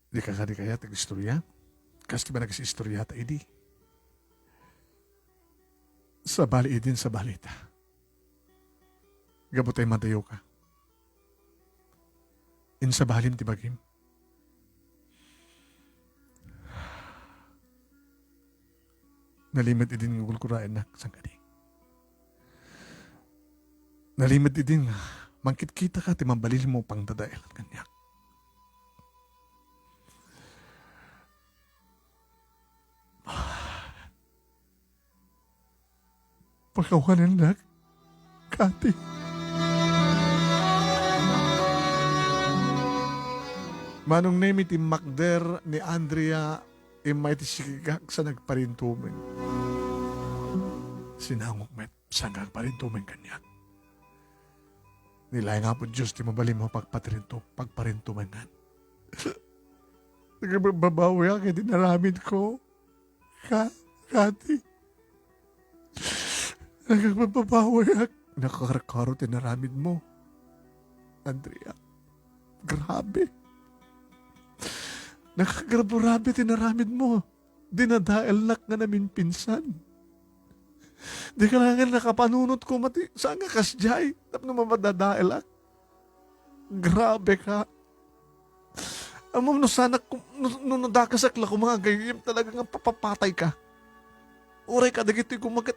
Di ka kadi kayat agistorya? Kas ti ba nagis-istorya ta idi? Sabali idin, sabali ta. Gapu ta imadayo ka. Insabalim ti bagim. Nalimed idin nga gulguraennak, sangkadi. Nalimed idin nga mangkitkita ka ti mabalin mo pangdadaelan kaniak. Pakawanennak, Kati. Manong Nemi, timmakder ni Andrea, immay ti sikigak sa nagparintumeng. Sinangok met, saan ka agparintumeng kaniak? Ni laeng Apo Dios ti mabalin mo pagparintu-, pagparintumengan. Nagbabawiak iti naramid ko. Ka-, Kati. Nagbabawiak. Nakakarkaro ti naramid mo. Andrea. Grabe. Nakagrabe-rabe ti naramid mo. Dinadaelnak nga naminpinsan. Di ka laeng nakapanunot ko mati. Saan nga kasdiay? Tapno mamadadaelak. Grabe ka. Ammom no sanak, no, no, no dakasak la koma nga gayyem, talaga nga papapatay ka. Uray kadagitoy koma ket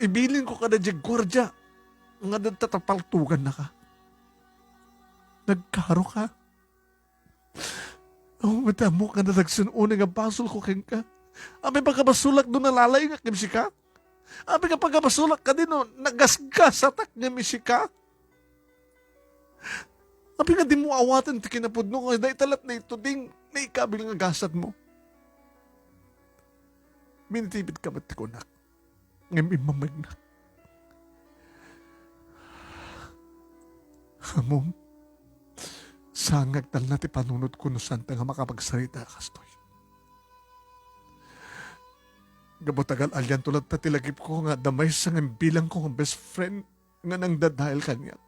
ibilin ko kada diay guardia nga adda ta paltuganna ka. Nagkaro ka. Ammom met, ammok nga nadagsen unay nga basol ko kenka. Apay pakabasolak no nalalaingak ngem sika? Apay nga pakabasolak kadi no nagasgasatak ngem sika? Apay nga dimo awaten ti kinapudno nga dayta lat daytoy ti naikabil nga gasatmo? Minitipidka met ti kunak, ngem immamegnak. Ammom, saan nga agtalna ti panunotko no saanta nga makapagsarita a kastoy. Gapu ta gal-alianto latta ti lagipko nga adda maysa nga imbilangko nga best friend nga nangdadael kaniak.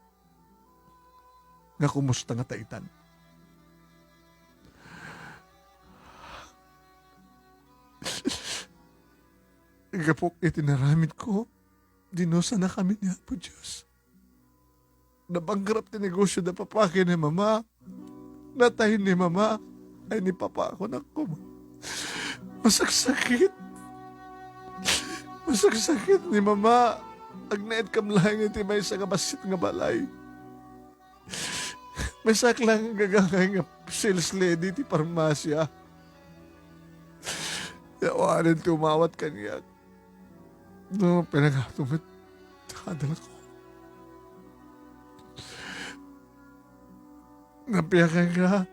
Nga kumusta ngata itan? Gapu iti naramidko, dinusannakami ni Apo Dios. Nabankrupt ti negosio da papa ken ni mama. Natay ni mama. Ay, ni papa, kunak koma. Masaksakit. Masaksakit ni mama. Agnaedkam laeng iti maysa nga bassit nga balay. Maysak laeng nga gagangay nga sales lady ti parmasya. Awanen ti umawat kaniak. No, pinagato met. Kadalako. Napiakan ka.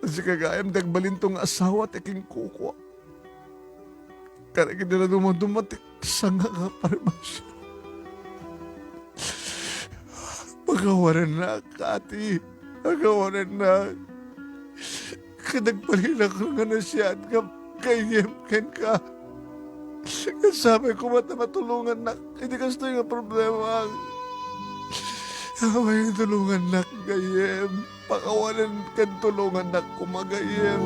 Sika gayam, di agbalinto nga asawa ti kinkukua. Kada kiti na dumaduma ti sanga nga parmasya. Pakawanan na, Kati. Pakawanan na. Kadagbalin ako nga nasiat nga gayyem kenka. Kasabay ko met a matulongannak iti kastoy nga problema. Amay, tulongannak gayyem. Pakawanan ken tulongannak koma gayyem.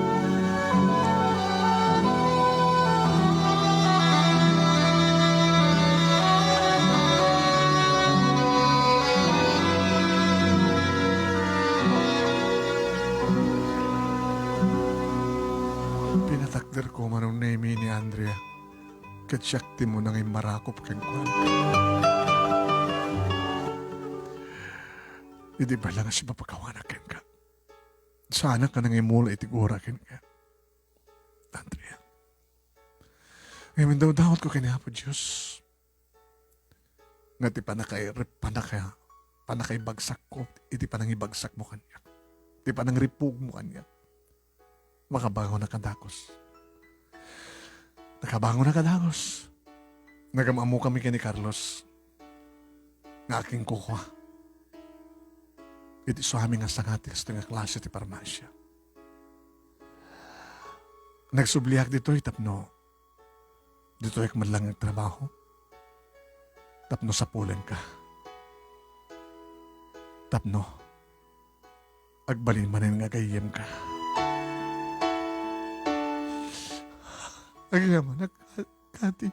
Pinatakderko manen ni Andrea, ket siak ti umuna nga immarakop kenkuana. Idi pay la nga sipapakawanak kenka, saanak a nangimula iti gura kenka, Andrea. Ngem indawdawatko ken ni Apo Dios nga ti panakay-, panaka-, panakaibagsakko iti panangibagsakmo kaniak, ti panangripugmo kaniak, makabangon a kadagos. Nakabangon a kadagos. Nagam-ammokami ken ni Carlos nga akinkukua iti isuami nga sanga ti kastoy nga klase ti parmasya. Nagsubliak ditoy tapno ditoyak met lang agtrabaho tapno sapulenka. Tapno agbalin manen nga gayyemka. Agyamanak, Kati.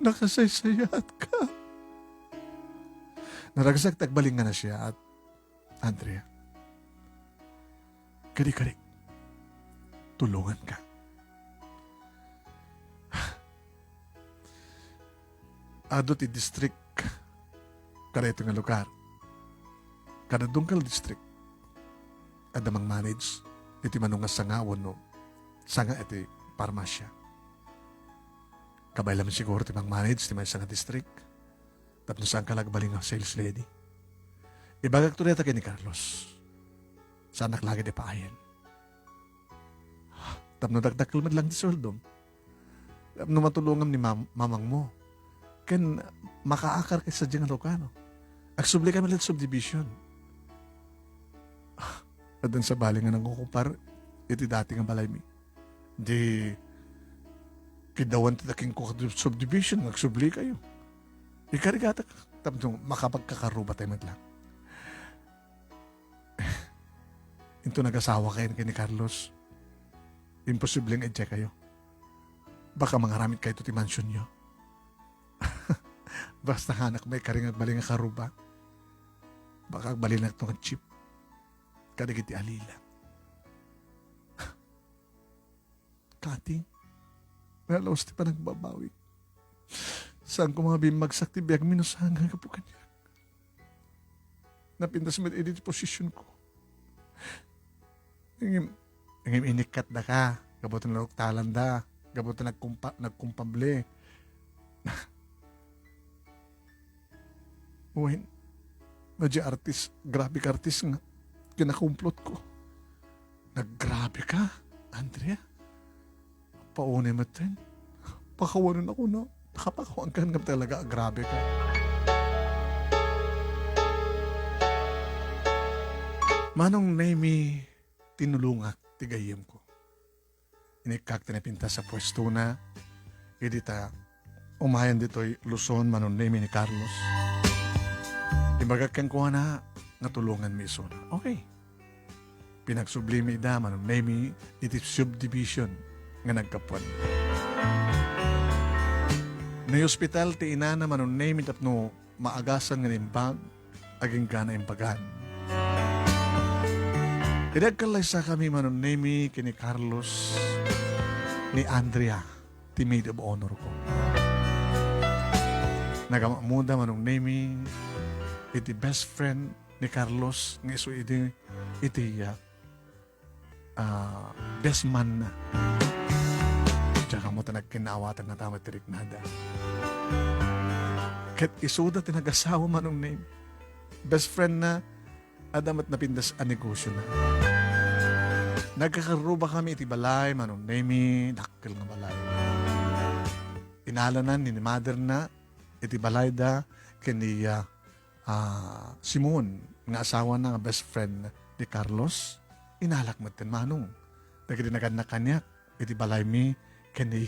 Nakasaysayaatka. Naragsak ti agbalin nga nasiaat, Andrea. Kadi-kadi, tulonganka. Adu ti distrik kadaytoy nga lugar. Kada dunggal distrik, adda mangmanage iti mano nga sanga wenno sanga iti parmasya. Kabay laeng siguro ti mangmanage ti maysa nga distrik tapno saanka la agbalin nga sales lady. Ibagakto dayta ken ni Carlos. Saanak la gayam a paayen. Tapno dakdakkel met lang ti sueldom. Tapno matulongam ni mam-, mamangmo. Ken makaakar ka sadiay nga lugar. Agsubli kami iti subdivision. Addan sabali nga nangokupar iti dati nga balaymi. Di kiddawan ti taking ko subdivision, agsubli kayo. Ikarigata ka, tapno makapagkakaruba tayo met lang. Into nagasawa kayo ken ni Carlos. Imposible nga idiay kayo. Baka mangaramid kayo ti mansionyo. Basta hanak maikari nga agbalin nga karuba. Baka agbalin lang ito nga jeep. Kadagiti alila. Kati, nalaus ti panagbabawi. Saan ko mabimmagsak ti biagmi no saan nga gapu kaniak. Napintas met idi ti posisyonko. Ngem, ngem inikkat daka, gapu ta naluktalanda, gapu ta nagkumpa-, nagkumpable. Wen, no, diay artist, grabek artist nga kinakumplotko. Naggrabeka, Andrea? Paunay metten. Pakawanennaka, no? Nakapakawanka ngem talaga, agrabeka. Manong Nemy, tinulongak ti gayyemko. Inikkak ti napintas a puestona idi ta umayen ditoy Luzon, Manong Nemy, ni Carlos. Imbagak kenkuana nga tulonganmi isuna. Okay. Pinagsublimi ida, Manong Nemy, iti subdivision nga naggapuan. Naiospital ti inana, Manong Nemy, tapno maagasan nga naimbag, agingga naimbagan. Idi agkallaysakami, Manong Nemy, ken ni Carlos, ni Andrea ti maid of honor ko. Nagamammoda, Manong Nemy, iti best friend ni Carlos nga isu idi iti, ah, ah, best man na. Diak ammo ta nagkinnaawatan nga ta met ti riknada. Ket isuda ti nagasawa, Manong Nemy. Best friend na, adda met napintas a negosiona. Nagkakarrubakami iti balay, Manong Nemy, dakkel nga balay. Inalanan ni mother na iti balayda ken ni, ah, ah, Simon nga asawana nga best friend ni Carlos. Inalak metten, Manong, dagiti nagannak kaniak iti balaymi ken ni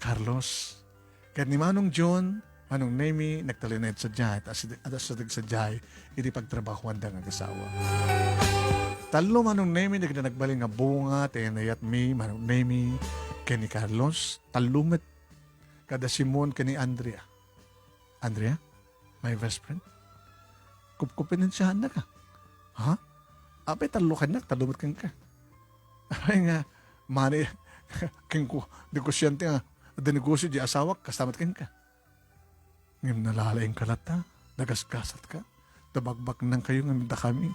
Carlos. Ket ni Manong John, Manong Nemy, nagtalinaed sadiay, ta asid-, asideg sadiay iti pagtrabahoanda nga agasawa. Tallo, Manong Nemy, dagiti nagbalin nga bunga ti inayatmi, Manong Nemy, ken ni Carlos. Tallo met, kada Simon ken ni Andrea. Andrea, my best friend, kupkupinensiaannaka. Ha? Apay tallo kaniak, tallo met kenka. Apay nga, mani, kenko, negosyante nga, adda negosyo di asawak, kasta met kenka. Ngem nalalaingka latta, nagasgasatka, nabakbaknangkayo ngem dakami.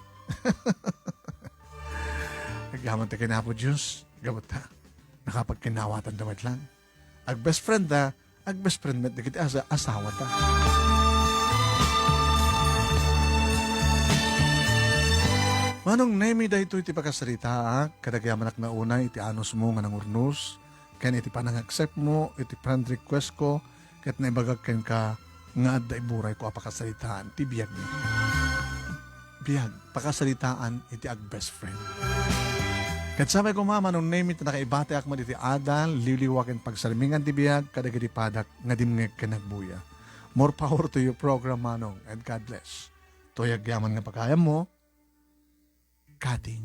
Agyaman ti ken Apo Dios, gapu ta, nakapagkinnaawatan da met lang. Ag-best friend da, ag-best friend met dagiti asa-, asawata. Manong Nemy, daytoy ti pakasaritaak, kadagiti amanak nauna iti anusmo nga nangurnos, ken iti panang-acceptmo iti friend request ko, ket naibagak kenka nga adda iburayko a pakasaritaan ti biagmi. Biag, pakasaritaan iti ag-best friend. Ket sapay koma, Manong Nemy, ta nakaibatiak met iti adal, liwliwa ken pagsarmingan ti biag kadagiti padak nga dimngeg ken agbuya. More power to your program, Manong, and God bless. Toy agyaman nga pakayammo, Kati.